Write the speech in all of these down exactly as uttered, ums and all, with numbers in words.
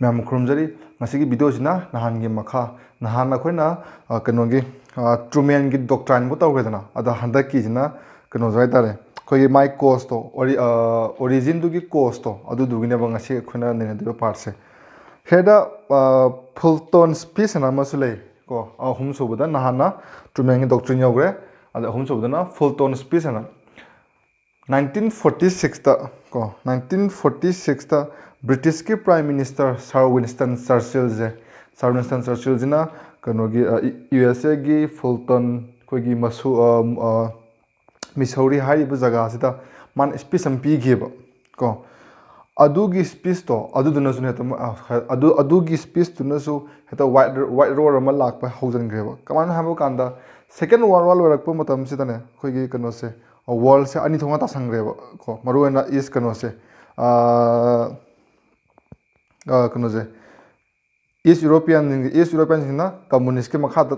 ꯃꯌꯥꯝ ꯈꯨꯔꯨꯝꯖꯔꯤ꯫ ꯉꯁꯤꯒꯤ ꯚꯤꯗꯤꯑꯣꯁꯤꯅ ꯅꯍꯥꯟꯒꯤ ꯃꯈꯥ, ꯅꯍꯥꯟ ꯑꯩꯈꯣꯏꯅ, ꯑ, ꯀꯩꯅꯣꯒꯤ, ꯑ, ꯇ꯭ꯔꯨꯃꯦꯟꯒꯤ ꯗꯣꯛꯇ꯭ꯔꯥꯏꯟꯕꯨ ꯇꯧꯈ꯭ꯔꯦꯗꯅ, ꯑꯗ ꯍꯟꯗꯛꯀꯤꯁꯤꯅ ꯀꯩꯅꯣꯁꯦ ꯍꯥꯏꯇꯥꯔꯦ, ꯑꯩꯈꯣꯏꯒꯤ ꯃꯥꯏ ꯀꯣꯁꯇꯣ, ꯑꯣꯔꯤ-, ꯑ, ꯑꯣꯔꯤꯖꯤꯟꯗꯨꯒꯤ ꯀꯣꯁꯇꯣ, ꯑꯗꯨꯗꯨꯒꯤꯅꯦꯕ ꯉꯁꯤ ꯑꯩꯈꯣꯏꯅ ꯅꯩꯅꯗꯣꯏꯕ ꯄꯥꯔꯠꯁꯦ꯫ ꯁꯤꯗ, ꯑ, ꯐꯨꯜꯇꯣꯟ ꯁ꯭ꯄꯤꯁ ꯑꯅ ꯑꯃꯁꯨ ꯂꯩ ꯀꯣ, ꯑꯍꯨꯝꯁꯨꯕꯗ ꯅꯍꯥꯟꯅ ꯇ꯭ꯔꯨꯃꯦꯟꯒꯤ ꯗꯣꯛꯇ꯭ꯔꯤꯟ ꯌꯧꯈ꯭ꯔꯦ, ꯑꯗ ꯑꯍꯨꯝꯁꯨꯕꯗꯅ ꯐꯨꯜꯇꯣꯟ ꯁ꯭ꯄꯤꯁ ꯑꯅ꯫ ꯅꯥꯏꯟꯇꯤꯟ ꯐꯣꯔꯇꯤ ꯁꯤꯛꯁꯇ ꯀꯣ, ꯅꯥꯏꯟꯇꯤꯟ ꯐꯣꯔꯇꯤ ꯁꯤꯛꯁꯇ ꯕ꯭ꯔꯤꯇꯤꯁꯀꯤ ꯄ꯭ꯔꯥꯏꯝ ꯃꯤꯅꯤꯁꯇꯔ ꯁꯥꯔ ꯋꯤꯟꯁꯇꯟ ꯆꯔꯆꯤꯜꯁꯦ, ꯁꯥꯔ ꯋꯤꯟꯁꯇꯟ ꯆꯔꯆꯤꯜꯁꯤꯅ ꯀꯩꯅꯣꯒꯤ, ꯑ, ꯏ-, ꯌꯨ ꯑꯦꯁ ꯑꯦꯒꯤ ꯐꯨꯜꯇꯟ, ꯑꯩꯈꯣꯏꯒꯤ ꯃꯁꯨ-, ꯑ, ꯑ, ꯃꯤꯁꯧꯔꯤ ꯍꯥꯏꯔꯤꯕ ꯖꯒꯥꯁꯤꯗ ꯃꯥꯅ ꯁ꯭ꯄꯤꯁ ꯑꯃ ꯄꯤꯈꯤꯕ ꯀꯣ꯫ ꯑꯗꯨꯒꯤ ꯁ꯭ꯄꯤꯁꯇꯣ, ꯑꯗꯨꯗꯨꯅꯁꯨ ꯍꯦꯛꯇ ꯃ-, ꯑ, ꯑꯗꯨ, ꯑꯗꯨꯒꯤ ꯁ꯭ꯄꯤꯁꯇꯨꯅꯁꯨ ꯍꯦꯛꯇ ꯋꯥꯏꯠ ꯔ-, ꯋꯥꯏꯠ ꯔꯣꯔ ꯑꯃ ꯂꯥꯛꯄ ꯍꯧꯖꯤꯟꯈ꯭ꯔꯦꯕ꯫ ꯀꯃꯥꯏꯅ ꯍꯥꯏꯕ ꯀꯥꯟꯗ, ꯁꯦꯀꯦꯟ ꯋꯥꯔꯜ ꯋꯥꯔ ꯂꯣꯏꯔꯛꯄ ꯃꯇꯝꯁꯤꯗꯅꯦ, ꯑꯩꯈꯣꯏꯒꯤ ꯀꯩꯅꯣꯁꯦ, ꯋꯥꯔꯜꯁꯦ ꯑꯅꯤ ꯊꯣꯛꯅ ꯇꯥꯁꯟꯈ꯭ꯔꯦꯕ ꯀꯣ꯫ ꯃꯔꯨꯑꯣꯏꯅ ꯏꯁ ꯀꯩꯅꯣꯁꯦ, ꯑ, ꯑ, ꯀꯩꯅꯣꯁꯦ, ꯏꯁ ꯌꯨꯔꯣꯄꯤꯌꯟꯁꯤꯡ, ꯏꯁ ꯌꯨꯔꯣꯄꯤꯌꯟꯁꯤꯡꯅ ꯀꯝꯃꯨꯅꯤꯁ꯭ꯠꯀꯤ ꯃꯈꯥꯗ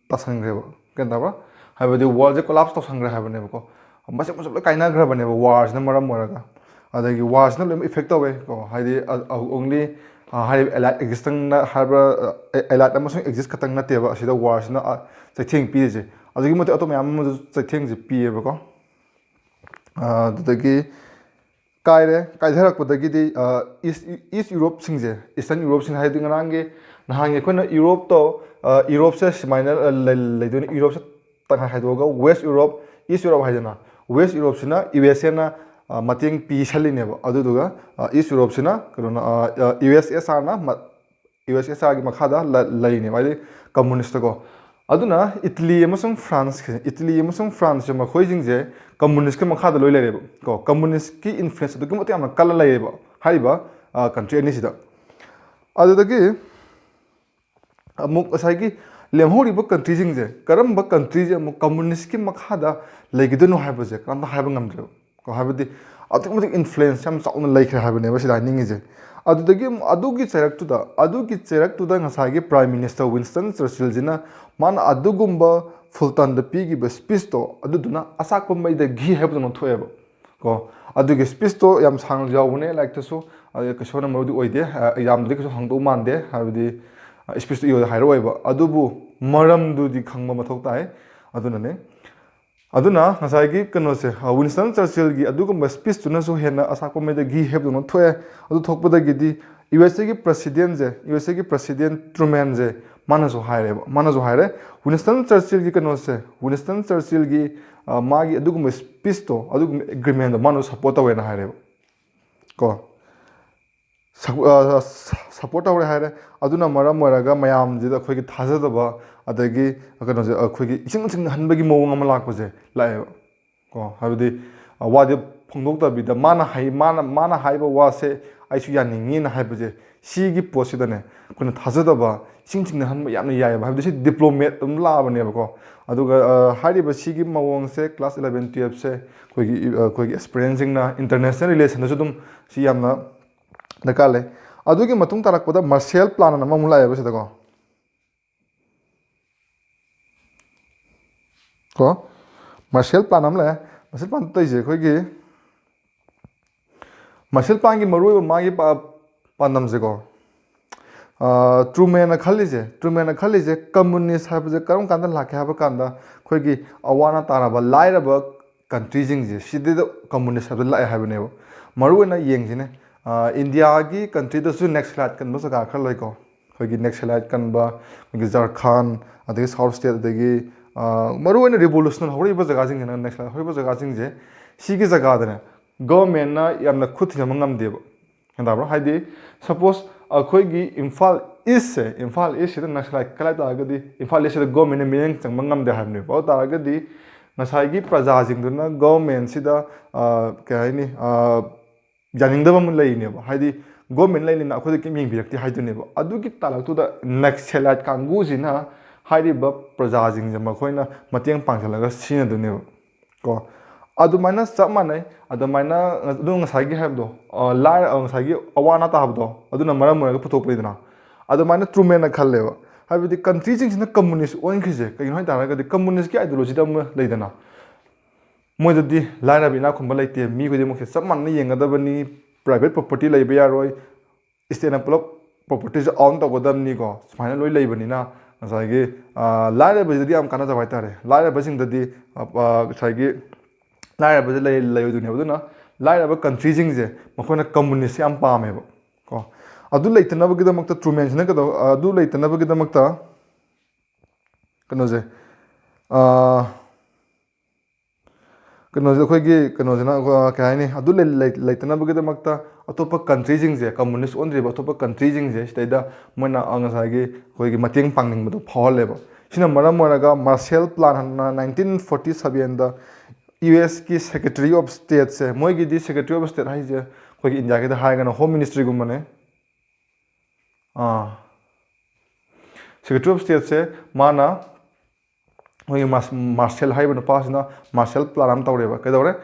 ꯇꯥꯁꯟꯈ꯭ꯔꯦꯕ꯫ ꯀꯩꯅꯣ ꯇꯧꯕ꯭ꯔꯥ? ꯍꯥꯏꯕꯗꯤ ꯋꯥꯔꯜꯁꯦ ꯀꯣꯂꯥꯞꯁ ꯇꯧꯁꯟꯈ꯭ꯔꯦ ꯍꯥꯏꯕꯅꯦꯕꯀꯣ꯫ ꯃꯆꯦꯠ ꯃꯆꯦꯠ ꯂꯣꯏ ꯀꯥꯏꯅꯈ꯭ꯔꯕꯅꯦꯕ ꯋꯥꯔꯁꯤꯅ ꯃꯔꯝ ꯑꯣꯏꯔꯒ꯫ ꯑꯗꯒꯤ ꯋꯥꯔꯁꯤꯅ ꯂꯣꯏꯅꯃꯛ ꯏꯐꯦꯛ ꯇꯧꯋꯦ ꯀꯣ꯫ ꯍꯥꯏꯗꯤ, ꯑ, ꯑ, only, ꯑ, ꯍꯥꯏꯔꯤꯕ ꯑꯦꯂꯥꯏꯠ ꯑꯦꯛꯖꯤꯁꯇꯪꯅ ꯍꯥꯏꯕ꯭ꯔꯥ, ꯑ, ꯑꯦꯂꯥꯏꯠ ꯑꯃꯁꯨꯡ ꯑꯦꯛꯖꯤꯁ ꯈꯛꯇꯪ ꯅꯠꯇꯦꯕ ꯑꯁꯤꯗ ꯋꯥꯔꯁꯤꯅ, ꯑ, ꯆꯩꯊꯦꯡ ꯄꯤꯔꯤꯁꯦ꯫ ꯑꯗꯨꯒꯤ ꯃꯇꯤꯛ ꯑꯇꯣꯞꯄ ꯃꯌꯥꯝ ꯑꯃꯁꯨ ꯆꯩꯊꯦꯡꯁꯦ ꯄꯤꯌꯦꯕꯀꯣ꯫ ꯑ, ꯑꯗꯨꯗꯒꯤ ꯀꯥꯏꯔꯦ꯫ ꯀꯥꯏꯊꯔꯛꯄꯗꯒꯤꯗꯤ, ꯑ, ꯏꯁ, ꯏꯁ ꯌꯨꯔꯣꯞꯁꯤꯡꯁꯦ, ꯏꯁꯇꯔꯟ ꯌꯨꯔꯣꯞꯁꯤꯡ ꯍꯥꯏꯗꯤ ꯉꯔꯥꯡꯒꯤ, ꯅꯍꯥꯟꯒꯤ ꯑꯩꯈꯣꯏꯅ ꯌꯨꯔꯣꯞꯇꯣ, ꯑ, ꯌꯨꯔꯣꯞꯁꯦ ꯁꯨꯃꯥꯏꯅ, ꯑ, ꯂꯩ-, ꯂꯩꯗꯣꯏꯅꯤ꯫ ꯌꯨꯔꯣꯞꯁꯦ ꯇꯪꯈꯥꯏ ꯈꯥꯏꯗꯣꯛꯑꯒ ꯋꯦꯁ ꯌꯨꯔꯣꯞ, ꯏꯁ ꯌꯨꯔꯣꯞ ꯍꯥꯏꯗꯅ, ꯋꯦꯁ ꯌꯨꯔꯣꯞꯁꯤꯅ ꯌꯨ ꯑꯦꯁ ꯑꯦꯅ, ꯑ, ꯃꯇꯦꯡ ꯄꯤꯁꯜꯂꯤꯅꯦꯕ꯫ ꯑꯗꯨꯗꯨꯒ, ꯑ, ꯏꯁ ꯌꯨꯔꯣꯞꯁꯤꯅ ꯀꯩꯅꯣꯅ, ꯑ, ꯑ, ꯌꯨ ꯑꯦꯁ ꯑꯦꯁ ꯑꯥꯔꯅ ꯃ-, ꯌꯨ ꯑꯦꯁ ꯑꯦꯁ ꯑꯥꯔꯒꯤ ꯃꯈꯥꯗ ꯂ-, ꯂꯩꯔꯤꯅꯦꯕ, ꯍꯥꯏꯗꯤ ꯀꯝꯃꯨꯅꯤꯁꯇꯀꯣ꯫ ꯑꯗꯨꯅ ꯏꯇꯂꯤ ꯑꯃꯁꯨꯡ ꯐ꯭ꯔꯥꯟꯁ, ꯏꯇꯂꯤ ꯑꯃꯁꯨꯡ ꯐ꯭ꯔꯥꯟꯁꯁꯦ ꯃꯈꯣꯏꯁꯤꯡꯁꯦ ꯀꯝꯃꯨꯅꯤꯁꯀꯤ ꯃꯈꯥꯗ ꯂꯣꯏ ꯂꯩꯔꯦꯕ ꯀꯣ꯫ ꯀꯝꯃꯨꯅꯤꯁꯀꯤ ꯏꯟꯐ꯭ꯂꯨꯌꯦꯟꯁ ꯑꯗꯨꯛꯀꯤ ꯃꯇꯤꯛ ꯌꯥꯝꯅ ꯀꯜꯂ ꯂꯩꯔꯦꯕ ꯍꯥꯏꯔꯤꯕ, ꯑ, ꯀꯟꯇ꯭ꯔꯤ ꯑꯅꯤꯁꯤꯗ꯫ ꯑꯗꯨꯗꯒꯤ ꯑꯃꯨꯛ ꯉꯁꯥꯏꯒꯤ ꯂꯦꯝꯍꯧꯔꯤꯕ ꯀꯟꯇ꯭ꯔꯤꯁꯤꯡꯁꯦ, ꯀꯔꯝꯕ ꯀꯟꯇ꯭ꯔꯤꯁꯦ ꯑꯃꯨꯛ ꯀꯝꯃꯨꯅꯤꯁꯀꯤ ꯃꯈꯥꯗ ꯂꯩꯒꯗꯣꯏꯅꯣ ꯍꯥꯏꯕꯁꯦ ꯀꯅꯥꯝꯇ ꯍꯥꯏꯕ ꯉꯝꯗ꯭ꯔꯦꯕ ꯀꯣ꯫ ꯍꯥꯏꯕꯗꯤ ꯑꯗꯨꯛꯀꯤ ꯃꯇꯤꯛ ꯏꯟꯐ꯭ꯂꯨꯌꯦꯟꯁ ꯌꯥꯝ ꯆꯥꯎꯅ ꯂꯩꯈ꯭ꯔꯦ ꯍꯥꯏꯕꯅꯦꯕ ꯁꯤꯗ ꯍꯥꯏꯅꯤꯡꯉꯤꯁꯦ꯫ ꯑꯗꯨꯗꯒꯤ ꯑꯃꯨꯛ ꯑꯗꯨꯒꯤ ꯆꯩꯔꯛꯇꯨꯗ, ꯑꯗꯨꯒꯤ ꯆꯩꯔꯛꯇꯨꯗ ꯉꯁꯥꯏꯒꯤ ꯄ꯭ꯔꯥꯏꯝ ꯃꯤꯅꯤꯁꯇꯔ ꯋꯤꯟꯁꯇꯟ ꯆꯔꯆꯤꯜꯁꯤꯅ ꯃꯥꯅ ꯑꯗꯨꯒꯨꯝꯕ ꯐꯨꯜꯇꯟꯗ ꯄꯤꯈꯤꯕ ꯁ꯭ꯄꯤꯁꯇꯣ, ꯑꯗꯨꯗꯨꯅ ꯑꯆꯥꯛꯄ ꯃꯩꯗ ꯘꯤ ꯍꯥꯏꯕꯗꯧꯅ ꯊꯣꯛꯑꯦꯕ ꯀꯣ꯫ ꯑꯗꯨꯒꯤ ꯁ꯭ꯄꯤꯁꯇꯣ ꯌꯥꯝ ꯁꯥꯡꯅ ꯌꯥꯎꯕꯅꯦ ꯂꯥꯏꯔꯤꯛꯇꯁꯨ, ꯑꯗꯨ ꯀꯩꯁꯨ ꯍꯦꯟꯅ ꯃꯔꯨꯗꯤ ꯑꯣꯏꯗꯦ꯫ ꯑꯦꯛꯖꯥꯝꯗꯗꯤ ꯀꯩꯁꯨ ꯍꯪꯗꯧ ꯃꯥꯟꯗꯦ, ꯍꯥꯏꯕꯗꯤ ꯁ꯭ꯄꯤꯁꯇꯣ ꯏꯌꯣꯗ ꯍꯥꯏꯔꯛꯑꯣꯏꯕ꯫ ꯑꯗꯨꯕꯨ ꯃꯔꯝꯗꯨꯗꯤ ꯈꯪꯕ ꯃꯊꯧ ꯇꯥꯏ꯫ ꯑꯗꯨꯅꯅꯦ꯫ ꯑꯗꯨꯅ ꯉꯁꯥꯏꯒꯤ ꯀꯩꯅꯣꯁꯦ, ꯋꯤꯟꯁꯇꯟ ꯆꯔꯆꯤꯜꯒꯤ ꯑꯗꯨꯒꯨꯝꯕ ꯁ꯭ꯄꯤꯁꯇꯨꯅꯁꯨ ꯍꯦꯟꯅ ꯑꯁꯥꯛꯄ ꯃꯩꯗꯒꯤ ꯍꯦꯞꯇꯨꯅ ꯊꯣꯛꯑꯦ꯫ ꯑꯗꯨ ꯊꯣꯛꯄꯗꯒꯤꯗꯤ ꯌꯨ ꯑꯦꯁ ꯑꯦꯒꯤ ꯄ꯭ꯔꯁꯤꯗꯦꯟꯁꯦ, ꯌꯨ ꯑꯦꯁ ꯑꯦꯒꯤ ꯄ꯭ꯔꯁꯤꯗꯦꯟ ꯇ꯭ꯔꯨꯃꯦꯟꯁꯦ, ꯃꯥꯅꯁꯨ ꯍꯥꯏꯔꯦꯕ, ꯃꯥꯅꯁꯨ ꯍꯥꯏꯔꯦ, ꯋꯤꯟꯁꯇꯟ ꯆꯔꯆꯤꯜꯒꯤ ꯀꯩꯅꯣꯁꯦ, ꯋꯤꯟꯁꯇꯟ ꯆꯔꯆꯤꯜꯒꯤ, ꯑ, ꯃꯥꯒꯤ ꯑꯗꯨꯒꯨꯝꯕ ꯁ꯭ꯄꯤꯁꯇꯣ, ꯑꯗꯨꯒꯨꯝꯕ ꯑꯦꯒ꯭ꯔꯤꯃꯦꯟꯗꯣ ꯃꯥꯅꯁꯨ ꯁꯞꯄꯣꯔꯠ ꯇꯧꯋꯦꯅ ꯍꯥꯏꯔꯦꯕ꯫ ꯀꯣ, ꯁꯞ-, ꯑ, ꯁꯞꯄꯣꯔꯠ ꯇꯧꯔꯦ ꯍꯥꯏꯔꯦ꯫ ꯑꯗꯨꯅ ꯃꯔꯝ ꯑꯣꯏꯔꯒ ꯃꯌꯥꯝꯁꯤꯗ ꯑꯩꯈꯣꯏꯒꯤ ꯊꯥꯖꯗꯕ, ꯑꯗꯒꯤ ꯀꯩꯅꯣꯁꯦ, ꯑꯩꯈꯣꯏꯒꯤ ꯏꯁꯤꯡ ꯆꯤꯡꯅꯍꯟꯕꯒꯤ ꯃꯑꯣꯡ ꯑꯃ ꯂꯥꯛꯄꯁꯦ ꯂꯥꯛꯑꯦꯕ꯫ ꯀꯣ, ꯍꯥꯏꯕꯗꯤ, ꯑ, ꯋꯥꯗꯤ ꯐꯣꯡꯗꯣꯛꯇꯕꯤꯗ ꯃꯥꯅ ꯍꯥꯏ-, ꯃꯥꯅ, ꯃꯥꯅ ꯍꯥꯏꯕ ꯋꯥꯁꯦ ꯑꯩꯁꯨ ꯌꯥꯅꯤꯡꯉꯤꯅ ꯍꯥꯏꯕꯁꯦ, ꯁꯤꯒꯤ ꯄꯣꯠꯁꯤꯗꯅꯦ ꯑꯩꯈꯣꯏꯅ ꯊꯥꯖꯗꯕ, ꯏꯁꯤꯡ ꯆꯤꯡꯅꯍꯟꯕ ꯌꯥꯝꯅ ꯌꯥꯏꯑꯕ꯫ ꯍꯥꯏꯕꯗꯤ ꯁꯤ ꯗꯤꯄ꯭ꯂꯣꯃꯦꯠ ꯑꯗꯨꯝ ꯂꯥꯛꯑꯕꯅꯦꯕꯀꯣ꯫ ꯑꯗꯨꯒ, ꯑ, ꯍꯥꯏꯔꯤꯕ ꯁꯤꯒꯤ ꯃꯑꯣꯡꯁꯦ ꯀ꯭ꯂꯥꯁ ꯏꯂꯚꯦꯟ ꯇꯨꯌꯦꯜꯞꯁꯦ ꯑꯩꯈꯣꯏꯒꯤ, ꯑ, ꯑꯩꯈꯣꯏꯒꯤ ꯑꯦꯁꯄꯤꯔꯦꯟꯁꯤꯡꯅ ꯏꯟꯇꯔꯅꯦꯁꯅꯦꯜ ꯔꯤꯂꯦꯁꯟꯗꯁꯨ ꯑꯗꯨꯝ ꯁꯤ ꯌꯥꯝꯅ ꯗꯔꯀꯥꯔ ꯂꯩ꯫ ꯑꯗꯨꯒꯤ ꯃꯇꯨꯡ ꯇꯥꯔꯛꯄꯗ ꯃꯥꯔꯁꯦꯜ ꯄ꯭ꯂꯥꯟ ꯑꯅ ꯑꯃꯃꯨꯛ ꯂꯥꯛꯑꯦꯕ ꯁꯤꯗꯀꯣ꯫ ꯀꯣ, ꯃꯥꯔꯁꯦꯜ ꯄ꯭ꯂꯥꯟ ꯑꯃ ꯂꯩꯔꯦ꯫ ꯃꯥꯔꯁꯦꯜ ꯄ꯭ꯂꯥꯟ ꯇꯧꯔꯤꯁꯦ ꯑꯩꯈꯣꯏꯒꯤ, ꯃꯥꯔꯁꯦꯜ ꯄ꯭ꯂꯥꯟꯒꯤ ꯃꯔꯨꯑꯣꯏꯕ ꯃꯥꯒꯤ ꯄꯥ-, ꯄꯥꯟꯗꯝꯁꯦꯀꯣ, ꯑꯥ, ꯇ꯭ꯔꯨꯃꯦꯟꯅ ꯈꯜꯂꯤꯁꯦ, ꯇ꯭ꯔꯨꯃꯦꯟꯅ ꯈꯜꯂꯤꯁꯦ ꯀꯝꯃꯨꯅꯤꯁ ꯍꯥꯏꯕꯁꯦ ꯀꯔꯝ ꯀꯥꯟꯗ ꯂꯥꯛꯀꯦ ꯍꯥꯏꯕ ꯀꯥꯟꯗ, ꯑꯩꯈꯣꯏꯒꯤ ꯑꯋꯥ ꯑꯅꯥ ꯇꯥꯔꯕ, ꯂꯥꯏꯔꯕ ꯀꯟꯇ꯭ꯔꯤꯁꯤꯡꯁꯦ, ꯁꯤꯗꯩꯗ ꯀꯝꯃꯨꯅꯤꯁ ꯍꯥꯏꯕꯁꯦ ꯂꯥꯛꯑꯦ ꯍꯥꯏꯕꯅꯦꯕ꯫ ꯃꯔꯨꯑꯣꯏꯅ ꯌꯦꯡꯁꯤꯅꯦ, ꯑꯥ, ꯏꯟꯗꯤꯌꯥꯒꯤ ꯀꯟꯇ꯭ꯔꯤꯗꯁꯨ ꯅꯦꯛꯁꯂꯥꯏꯠ ꯀꯟꯕ ꯖꯒꯥ ꯈꯔ ꯂꯩꯀꯣ꯫ ꯑꯩꯈꯣꯏꯒꯤ ꯅꯦꯛꯁꯂꯥꯏꯠ ꯀꯟꯕ, ꯑꯩꯈꯣꯏꯒꯤ ꯖꯔꯈꯥꯟ, ꯑꯗꯒꯤ ꯁꯥꯎꯠ ꯁ꯭ꯇꯦꯠ, ꯑꯗꯒꯤ, ꯑꯥ, ꯃꯔꯨꯑꯣꯏꯅ ꯔꯤꯚꯣꯂꯨꯁꯅꯦꯜ ꯍꯧꯔꯛꯏꯕ ꯖꯒꯥꯁꯤꯡꯁꯤꯅ, ꯅꯦꯛꯁꯂꯥꯏꯠ ꯍꯧꯔꯛꯏꯕ ꯖꯒꯥꯁꯤꯡꯁꯦ, ꯁꯤꯒꯤ ꯖꯒꯥꯗꯅꯦ ꯒꯚꯔꯟꯃꯦꯟꯠꯅ ꯌꯥꯝꯅ ꯈꯨꯠ ꯊꯤꯡꯖꯤꯟꯕ ꯉꯝꯗꯦꯕ꯫ ꯒ꯭ꯌꯥꯟ ꯇꯥꯕ꯭ꯔꯣ? ꯍꯥꯏꯗꯤ, ꯁꯄꯣꯁ, ꯑꯩꯈꯣꯏꯒꯤ ꯏꯝꯐꯥꯜ ꯏꯁꯁꯦ, ꯏꯝꯐꯥꯜ ꯏꯁꯁꯤꯗ ꯅꯛꯁꯂꯥꯏꯠ ꯈꯔ ꯂꯩ ꯇꯥꯔꯒꯗꯤ, ꯏꯝꯐꯥꯜ ꯏꯁꯁꯤꯗ ꯒꯣꯔꯃꯦꯟꯅ ꯃꯤꯠꯌꯦꯡ ꯆꯪꯕ ꯉꯝꯗꯦ ꯍꯥꯏꯕꯅꯦꯕ꯫ ꯑꯗꯨ ꯇꯥꯔꯒꯗꯤ ꯉꯁꯥꯏꯒꯤ ꯄ꯭ꯔꯖꯥꯁꯤꯡꯗꯨꯅ ꯒꯣꯔꯃꯦꯟꯁꯤꯗ, ꯑ, ꯀꯩ ꯍꯥꯏꯅꯤ, ꯑ, ꯌꯥꯅꯤꯡꯗꯕ ꯑꯃ ꯂꯩꯔꯤꯅꯦꯕ꯫ ꯍꯥꯏꯗꯤ, ꯒꯣꯔꯃꯦꯟ ꯂꯩꯅꯤꯅ ꯑꯩꯈꯣꯏꯗ ꯀꯩꯝ ꯌꯦꯡꯕꯤꯔꯛꯇꯦ ꯍꯥꯏꯗꯣꯏꯅꯦꯕ꯫ ꯑꯗꯨꯒꯤ ꯇꯥꯂꯛꯇꯨꯗ ꯅꯛꯁꯦꯂꯥꯏꯠ ꯀꯥꯡꯕꯨꯁꯤꯅ ꯍꯥꯏꯔꯤꯕ ꯄ꯭ꯔꯖꯥꯁꯤꯡꯁꯦ ꯃꯈꯣꯏꯅ ꯃꯇꯦꯡ ꯄꯥꯡꯁꯤꯜꯂꯒ ꯁꯤꯖꯤꯟꯅꯗꯣꯏꯅꯦꯕ꯫ ꯀꯣ꯫ ꯑꯗꯨꯃꯥꯏꯅ ꯆꯞ ꯃꯥꯟꯅꯩ꯫ ꯑꯗꯨꯃꯥꯏꯅ, ꯑꯗꯨ ꯉꯁꯥꯏꯒꯤ ꯍꯥꯏꯕꯗꯣ, ꯑ, ꯂꯥꯏꯔ-, ꯑ, ꯉꯁꯥꯏꯒꯤ ꯑꯋꯥ ꯑꯅꯥ ꯇꯥꯕꯗꯣ, ꯑꯗꯨꯅ ꯃꯔꯝ ꯑꯣꯏꯔꯒ ꯄꯨꯊꯣꯛꯄꯅꯤꯗꯅ꯫ ꯑꯗꯨꯃꯥꯏꯅ ꯇ꯭ꯔꯨꯃꯦꯟꯅ ꯈꯜꯂꯦꯕ꯫ ꯍꯥꯏꯕꯗꯤ ꯀꯟꯇ꯭ꯔꯤꯁꯤꯡꯁꯤꯅ ꯀꯝꯃꯨꯅꯤꯁ ꯑꯣꯟꯈ꯭ꯔꯤꯁꯦ ꯀꯩꯒꯤꯅꯣ ꯍꯥꯏ ꯇꯥꯔꯒꯗꯤ, ꯀꯝꯃꯨꯅꯤꯁꯀꯤ ideologyꯗ ꯑꯃ ꯂꯩꯗꯅ, ꯃꯣꯏꯗꯗꯤ ꯂꯥꯏꯔꯕ ꯏꯅꯥꯛ ꯈꯨꯟꯕ ꯂꯩꯇꯦ, ꯃꯤ ꯈꯨꯗꯤꯡꯃꯛꯁꯦ ꯆꯞ ꯃꯥꯟꯅꯅ ꯌꯦꯡꯒꯗꯕꯅꯤ, private property ꯂꯩꯕ ꯌꯥꯔꯣꯏ, stateꯅ ꯄꯨꯂꯞ propertyꯁꯦ own ꯇꯧꯒꯗꯕꯅꯤꯀꯣ꯫ ꯁꯨꯃꯥꯏꯅ ꯂꯣꯏ ꯂꯩꯕꯅꯤꯅ ꯉꯁꯥꯏꯒꯤ, ꯑ, ꯂꯥꯏꯔꯕꯁꯤꯗꯗꯤ ꯌꯥꯝ ꯀꯥꯟꯅꯗꯕ ꯍꯥꯏꯇꯥꯔꯦ꯫ ꯂꯥꯏꯔꯕꯁꯤꯡꯗꯗꯤ, ꯑ, ꯑ, ꯉꯁꯥꯏꯒꯤ ꯂꯥꯏꯔꯕꯁꯦ ꯂꯩ-, ꯂꯩꯔꯣꯏꯗꯣꯏꯅꯦꯕ꯫ ꯑꯗꯨꯅ ꯂꯥꯏꯔꯕ countryꯁꯤꯡꯁꯦ ꯃꯈꯣꯏꯅ communist ꯌꯥꯝ ꯄꯥꯝꯃꯦꯕ ꯀꯣ꯫ ꯑꯗꯨ ꯂꯩꯇꯅꯕꯒꯤꯗꯃꯛꯇ ꯇ꯭ꯔꯨꯃꯦꯟꯁꯤꯅ ꯀꯩꯗꯧ-, ꯑꯗꯨ ꯂꯩꯇꯅꯕꯒꯤꯗꯃꯛꯇ ꯀꯩꯅꯣꯁꯦ, ꯑ, ꯀꯩꯅꯣꯁꯦ, ꯑꯩꯈꯣꯏꯒꯤ ꯀꯩꯅꯣꯁꯤꯅ, ꯑ, ꯀꯩ ꯍꯥꯏꯅꯤ, ꯑꯗꯨ ꯂꯩ-, ꯂꯩ-, ꯂꯩꯇꯅꯕꯒꯤꯗꯃꯛꯇ ꯑꯇꯣꯞꯄ countryꯁꯤꯡꯁꯦ, communist ꯑꯣꯟꯗ꯭ꯔꯤꯕ ꯑꯇꯣꯞꯄ countryꯁꯤꯡꯁꯦ ꯁꯤꯗꯩꯗ ꯃꯣꯏꯅ, ꯑ, ꯉꯁꯥꯏꯒꯤ ꯑꯩꯈꯣꯏꯒꯤ ꯃꯇꯦꯡ ꯄꯥꯡꯅꯤꯡꯕꯗꯣ ꯐꯥꯎꯍꯜꯂꯦꯕ꯫ ꯁꯤꯅ ꯃꯔꯝ ꯑꯣꯏꯔꯒ Marshall Plan ꯍꯥꯏꯅ nineteen forty sevenꯗ US ꯀꯤ Secretary of Stateꯁꯦ, ꯃꯣꯏꯒꯤꯗꯤ Secretary of State ꯍꯥꯏꯁꯦ ꯑꯩꯈꯣꯏꯒꯤ ꯏꯟꯗꯤꯌꯥꯒꯤꯗ ꯍꯥꯏꯔꯒꯅ Home Ministryꯒꯨꯝꯕꯅꯦ꯫ ꯑꯥ, Secretary of Stateꯁꯦ ꯃꯥꯅ ꯑꯩꯈꯣꯏꯒꯤ ꯃꯥꯔꯁ-, ꯃꯥꯔꯁꯦꯜ ꯍꯥꯏꯔꯤꯕ ꯅꯨꯄꯥꯁꯤꯅ ꯃꯥꯔꯁꯦꯜ ꯄ꯭ꯂꯥꯟ ꯑꯃ ꯇꯧꯔꯦꯕ꯫ ꯀꯩꯗꯧꯔꯦ?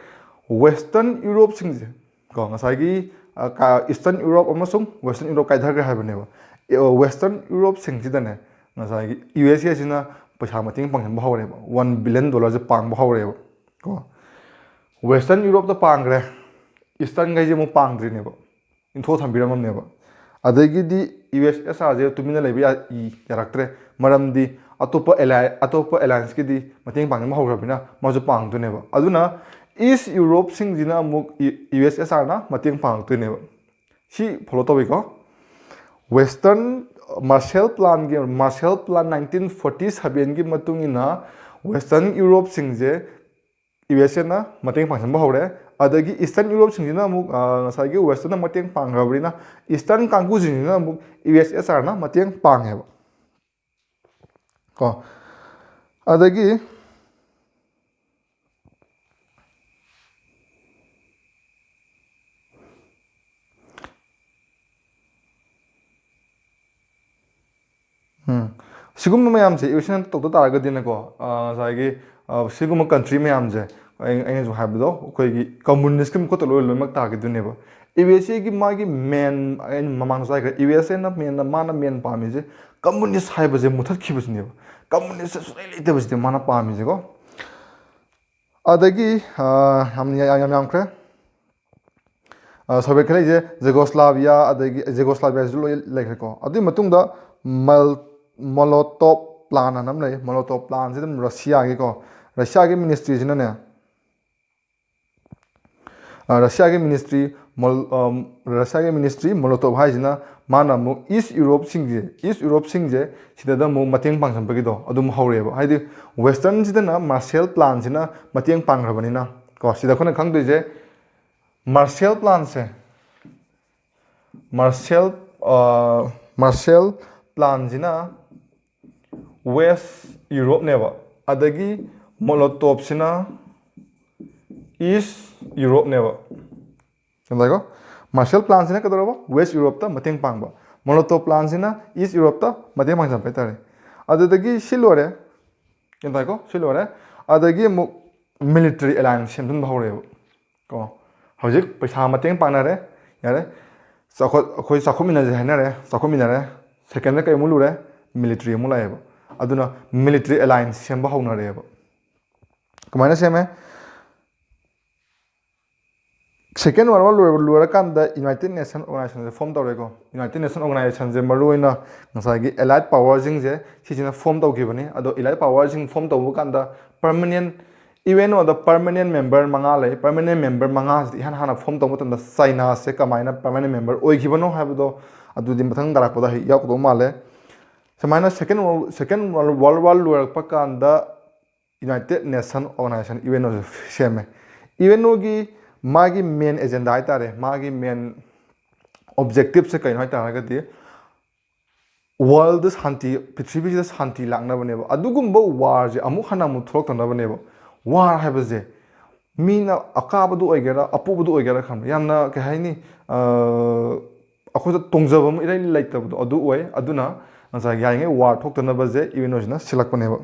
Western Europeꯁꯤꯡꯁꯦ ꯀꯣ, ꯉꯁꯥꯏꯒꯤ, ꯑ, ꯀ-, Eastern Europe ꯑꯃꯁꯨꯡ Western Europe ꯀꯥꯏꯊꯈ꯭ꯔꯦ ꯍꯥꯏꯕꯅꯦꯕ꯫ ꯑꯦ, ꯑ, Western Europeꯁꯤꯡꯁꯤꯗꯅꯦ ꯉꯁꯥꯏꯒꯤ USAꯁꯤꯅ ꯄꯩꯁꯥ ꯃꯇꯦꯡ ꯄꯥꯡꯁꯤꯟꯕ ꯍꯧꯔꯦꯕ, one billion dollarꯁꯦ ꯄꯥꯡꯕ ꯍꯧꯔꯦꯕ ꯀꯣ꯫ Western Europeꯇ ꯄꯥꯡꯈ꯭ꯔꯦ, Easternꯈꯩꯁꯦ ꯑꯃꯨꯛ ꯄꯥꯡꯗ꯭ꯔꯤꯅꯦꯕ, ꯏꯟꯊꯣꯛꯑ ꯊꯝꯕꯤꯔꯝꯃꯕꯅꯦꯕ꯫ ꯑꯗꯒꯤꯗꯤ USSRꯁꯦ ꯇꯨꯃꯤꯟꯅ ꯂꯩꯕ ꯌꯥ-, ꯌꯥꯔꯛꯇ꯭ꯔꯦ, ꯃꯔꯝꯗꯤ ꯑꯇꯣꯞꯄ alli-, ꯑꯇꯣꯞꯄ allianceꯀꯤꯗꯤ ꯃꯇꯦꯡ ꯄꯥꯡꯕ ꯍꯧꯈ꯭ꯔꯕꯅꯤꯅ ꯃꯥꯁꯨ ꯄꯥꯡꯗꯣꯏꯅꯦꯕ꯫ ꯑꯗꯨꯅ East Europeꯁꯤꯡꯁꯤꯅ ꯑꯃꯨꯛ ꯌꯨ-, USSRꯅ ꯃꯇꯦꯡ ꯄꯥꯡꯉꯛꯇꯣꯏꯅꯦꯕ꯫ ꯁꯤ follow ꯇꯧꯋꯤꯀꯣ꯫ Western Marshall Planꯒꯤ, Marshall Plan nineteen forty sevenꯒꯤ ꯃꯇꯨꯡ ꯏꯟꯅ Western Europeꯁꯤꯡꯁꯦ USAꯅ ꯃꯇꯦꯡ ꯄꯥꯡꯁꯤꯟꯕ ꯍꯧꯔꯦ꯫ ꯑꯗꯒꯤ Eastern Europeꯁꯤꯡꯁꯤꯅ ꯑꯃꯨꯛ, ꯑ, ꯉꯁꯥꯏꯒꯤ Westernꯅ ꯃꯇꯦꯡ ꯄꯥꯡꯈ꯭ꯔꯕꯅꯤꯅ Eastern ꯀꯥꯡꯕꯨꯁꯤꯡꯁꯤꯅ ꯑꯃꯨꯛ USSRꯅ ꯃꯇꯦꯡ ꯄꯥꯡꯉꯦꯕ ꯀꯣ꯫ ꯑꯗꯒꯤ ꯎꯝ꯫ ꯁꯤꯒꯨꯝꯕ ꯃꯌꯥꯝꯁꯦ USAꯅ ꯇꯧꯗ ꯇꯥꯔꯒꯗꯤꯅꯦꯀꯣ, ꯑ, ꯉꯁꯥꯏꯒꯤ, ꯑ, ꯁꯤꯒꯨꯝꯕ country ꯃꯌꯥꯝꯁꯦ, ꯑꯩ-, ꯑꯩꯅꯁꯨ ꯍꯥꯏꯕꯗꯣ, ꯑꯩꯈꯣꯏꯒꯤ communistꯀꯤ ꯃꯈꯨꯠꯇ ꯂꯣꯏ-, ꯂꯣꯏꯅꯃꯛ ꯇꯥꯈꯤꯗꯣꯏꯅꯦꯕ꯫ USAꯒꯤ ꯃꯥꯒꯤ main, ꯑꯩꯅ ꯃꯃꯥꯡꯗꯁꯨ ꯍꯥꯏꯈ꯭ꯔꯦ, USAꯅ main, ꯃꯥꯅ main ꯄꯥꯝꯃꯤꯁꯦ communist ꯍꯥꯏꯕꯁꯦ ꯃꯨꯊꯠꯈꯤꯕꯁꯤꯅꯦꯕ꯫ Communistꯁꯦ ꯁꯨꯡꯂꯩ ꯂꯩꯇꯕꯁꯤꯅꯦ ꯃꯥꯅ ꯄꯥꯝꯃꯤꯁꯦꯀꯣ꯫ ꯑꯗꯒꯤ ꯑ, ꯌꯥꯝ ꯌꯥꯝ ꯌꯥꯝꯈ꯭ꯔꯦ꯫ ꯑ, ꯁꯣꯚꯤꯌꯦꯠ ꯈꯔ ꯂꯩꯁꯦ, ꯖꯦꯒꯣꯁꯂꯥꯚꯤꯌꯥ, ꯑꯗꯒꯤ ꯖꯦꯒꯣꯁꯂꯥꯚꯤꯌꯥꯁꯤꯁꯨ ꯂꯣꯏ ꯂꯩꯈ꯭ꯔꯦꯀꯣ꯫ ꯑꯗꯨꯒꯤ ꯃꯇꯨꯡꯗ ꯃꯜ ꯃꯣꯂꯣꯇꯣꯞ ꯄ꯭ꯂꯥꯟ ꯑꯅ ꯑꯃ ꯂꯩ꯫ ꯃꯣꯂꯣꯇꯣꯞ ꯄ꯭ꯂꯥꯟꯁꯤ ꯑꯗꯨꯝ ꯔꯁꯤꯌꯥꯒꯤꯀꯣ, ꯔꯁꯤꯌꯥꯒꯤ ꯃꯤꯅꯤꯁꯇ꯭ꯔꯤꯁꯤꯅꯅꯦ, ꯑ, ꯔꯁꯤꯌꯥꯒꯤ ꯃꯤꯅꯤꯁꯇ꯭ꯔꯤ ꯃꯣꯜ-, ꯑꯝ, ꯔꯁꯤꯌꯥꯒꯤ ꯃꯤꯅꯤꯁꯇ꯭ꯔꯤ ꯃꯣꯂꯣꯇꯣꯞ ꯍꯥꯏꯁꯤꯅ ꯃꯥꯅ ꯑꯃꯨꯛ ꯏꯁ ꯌꯨꯔꯣꯞꯁꯤꯡꯁꯦ, ꯏꯁ ꯌꯨꯔꯣꯞꯁꯤꯡꯁꯦ ꯁꯤꯗꯗ ꯑꯃꯨꯛ ꯃꯇꯦꯡ ꯄꯥꯡꯁꯤꯟꯕꯒꯤꯗꯣ ꯑꯗꯨꯝ ꯍꯧꯔꯛꯑꯦꯕ꯫ ꯍꯥꯏꯗꯤ ꯋꯦꯁꯇꯔꯟꯁꯤꯗꯅ ꯃꯥꯔꯁꯦꯜ ꯄ꯭ꯂꯥꯟꯁꯤꯅ ꯃꯇꯦꯡ ꯄꯥꯡꯈ꯭ꯔꯕꯅꯤꯅ ꯀꯣ꯫ ꯁꯤꯗ ꯑꯩꯈꯣꯏꯅ ꯈꯪꯗꯣꯏꯁꯦ ꯃꯥꯔꯁꯦꯜ ꯄ꯭ꯂꯥꯟꯁꯦ, ꯃꯥꯔꯁꯦꯜ, ꯑ, ꯃꯥꯔꯁꯦꯜ ꯄ꯭ꯂꯥꯟꯁꯤꯅ ꯋꯦꯁ ꯌꯨꯔꯣꯞꯅꯦꯕ, ꯑꯗꯒꯤ ꯃꯣꯂꯣꯇꯣꯞꯁꯤꯅ ꯏꯁ ꯌꯨꯔꯣꯞꯅꯦꯕ꯫ ꯒ꯭ꯌꯥꯟ ꯇꯥꯏꯀꯣ? ꯃꯥꯔꯁꯦꯜ ꯄ꯭ꯂꯥꯟꯁꯤꯅ ꯀꯩꯗꯧꯔꯕ? ꯋꯦꯁ ꯌꯨꯔꯣꯞꯇ ꯃꯇꯦꯡ ꯄꯥꯡꯕ꯫ ꯃꯣꯂꯣꯇꯣꯞ ꯄ꯭ꯂꯥꯟꯁꯤꯅ ꯏꯁ ꯌꯨꯔꯣꯞꯇ ꯃꯇꯦꯡ ꯄꯥꯡꯁꯤꯟꯕ ꯍꯥꯏꯇꯥꯔꯦ꯫ ꯑꯗꯨꯗꯒꯤ ꯁꯤ ꯂꯣꯏꯔꯦ꯫ ꯒ꯭ꯌꯥꯟ ꯇꯥꯏꯀꯣ? ꯁꯤ ꯂꯣꯏꯔꯦ꯫ ꯑꯗꯒꯤ ꯑꯃꯨꯛ ꯃꯤꯂꯤꯇꯔꯤ ꯑꯦꯂꯥꯏꯟꯁ ꯁꯦꯝꯖꯤꯟꯕ ꯍꯧꯔꯛꯑꯦꯕ ꯀꯣ꯫ ꯍꯧꯖꯤꯛ ꯄꯩꯁꯥ ꯃꯇꯦꯡ ꯄꯥꯡꯅꯔꯦ, ꯌꯥꯔꯦ, ꯆꯥꯎꯈꯠ-, ꯑꯩꯈꯣꯏ ꯆꯥꯎꯈꯠꯃꯤꯟꯅꯁꯦ ꯍꯥꯏꯅꯔꯦ, ꯆꯥꯎꯈꯠꯃꯤꯟꯅꯔꯦ꯫ ꯁꯦꯀꯦꯟꯗ ꯀꯩ ꯑꯃꯨꯛ ꯂꯨꯔꯦ? ꯃꯤꯂꯤꯇꯔꯤ ꯑꯃꯨꯛ ꯂꯥꯛꯑꯦꯕ꯫ ꯑꯗꯨꯅ ꯃꯤꯂꯤꯇꯔꯤ ꯑꯦꯂꯥꯏꯟꯁ ꯁꯦꯝꯕ ꯍꯧꯅꯔꯦꯕ꯫ ꯀꯃꯥꯏꯅ ꯁꯦꯝꯃꯦ? ꯁꯦꯀꯦꯟ ꯋꯥꯔꯜ ꯋꯥꯔ ꯂꯣꯏꯔꯕ, ꯂꯣꯏꯔꯀꯥꯟꯗ ꯌꯨꯅꯥꯏꯇꯦꯠ ꯅꯦꯁꯟ ꯑꯣꯔꯒꯅꯥꯏꯖꯦꯁꯟꯁꯦ ꯐꯣꯝ ꯇꯧꯔꯦꯀꯣ꯫ ꯌꯨꯅꯥꯏꯇꯦꯠ ꯅꯦꯁꯟ ꯑꯣꯔꯒꯅꯥꯏꯖꯦꯁꯟꯁꯦ ꯃꯔꯨꯑꯣꯏꯅ ꯉꯁꯥꯏꯒꯤ ꯑꯦꯂꯥꯏꯠ ꯄꯋꯔꯁꯤꯡꯁꯦ ꯁꯤꯁꯤꯅ ꯐꯣꯝ ꯇꯧꯈꯤꯕꯅꯤ꯫ ꯑꯗꯣ ꯑꯦꯂꯥꯏꯠ ꯄꯋꯔꯁꯤꯡ ꯐꯣꯝ ꯇꯧꯕ ꯀꯥꯟꯗ ꯄꯔꯃꯅꯦꯟ, ꯌꯨ ꯑꯦꯟ ꯑꯣꯗ ꯄꯔꯃꯅꯦꯟ ꯃꯦꯝꯕꯔ ꯃꯉꯥ ꯂꯩ꯫ ꯄꯔꯃꯅꯦꯟ ꯃꯦꯝꯕꯔ ꯃꯉꯥꯁꯤꯗ ꯏꯍꯥꯟ ꯍꯥꯟꯅ ꯐꯣꯝ ꯇꯧꯕ ꯃꯇꯝꯗ ꯆꯥꯏꯅꯥꯁꯦ ꯀꯃꯥꯏꯅ ꯄꯔꯃꯅꯦꯟ ꯃꯦꯝꯕꯔ ꯑꯣꯏꯈꯤꯕꯅꯣ ꯍꯥꯏꯕꯗꯣ ꯑꯗꯨꯗꯤ ꯃꯊꯪ ꯇꯥꯔꯛꯄꯗ ꯍꯦꯛ ꯌꯥꯎꯔꯛꯀꯗꯧ ꯃꯥꯜꯂꯦ꯫ ꯁꯨꯃꯥꯏꯅ ꯁꯦꯀꯦꯟ, ꯁꯦꯀꯦꯟ ꯋꯥꯔꯜ ꯋꯥꯔ ꯂꯣꯏꯔꯛꯄ ꯀꯥꯟꯗ united nation organization, U N ꯑꯣꯁꯦ ꯁꯦꯝꯃꯦ꯫ ꯌꯨ ꯑꯦꯟ ꯑꯣꯒꯤ ꯃꯥꯒꯤ ꯃꯦꯟ ꯑꯦꯖꯦꯟꯗꯥ ꯍꯥꯏꯇꯥꯔꯦ, ꯃꯥꯒꯤ ꯃꯦꯟ ꯑꯣꯕꯖꯦꯛꯇꯤꯞꯁꯦ ꯀꯩꯅꯣ ꯍꯥꯏ ꯇꯥꯔꯒꯗꯤ ꯋꯥꯔꯜꯗ ꯁꯥꯟꯇꯤ, ꯄ꯭ꯔꯤꯊꯤꯕꯤꯁꯤꯗ ꯁꯥꯟꯇꯤ ꯂꯥꯛꯅꯕꯅꯦꯕ꯫ ꯑꯗꯨꯒꯨꯝꯕ ꯋꯥꯔꯁꯦ ꯑꯃꯨꯛ ꯍꯟꯅ ꯑꯃꯨꯛ ꯊꯣꯛꯂꯛꯇꯅꯕꯅꯦꯕ꯫ ꯋꯥꯔ ꯍꯥꯏꯕꯁꯦ ꯃꯤꯅ ꯑꯀꯥꯕꯗꯨ ꯑꯣꯏꯒꯦꯔꯥ, ꯑꯄꯣꯕꯗꯨ ꯑꯣꯏꯒꯦꯔꯥ, ꯈꯪꯕ꯭ꯔꯥ, ꯌꯥꯝꯅ ꯀꯩ ꯍꯥꯏꯅꯤ, ꯑ, ꯑꯩꯈꯣꯏꯗ ꯇꯣꯡꯖꯕ ꯑꯃ ꯏꯔꯩ ꯂꯩꯇꯕꯗꯣ ꯑꯗꯨ ꯑꯣꯏ꯫ ꯑꯗꯨꯅ ꯉꯁꯥꯏ ꯌꯥꯔꯤꯉꯩ ꯋꯥꯔ ꯊꯣꯛꯇꯅꯕꯁꯦ ꯌꯨ ꯑꯦꯟ ꯑꯣꯁꯤꯅ ꯁꯤꯜꯂꯛꯄꯅꯦꯕ꯫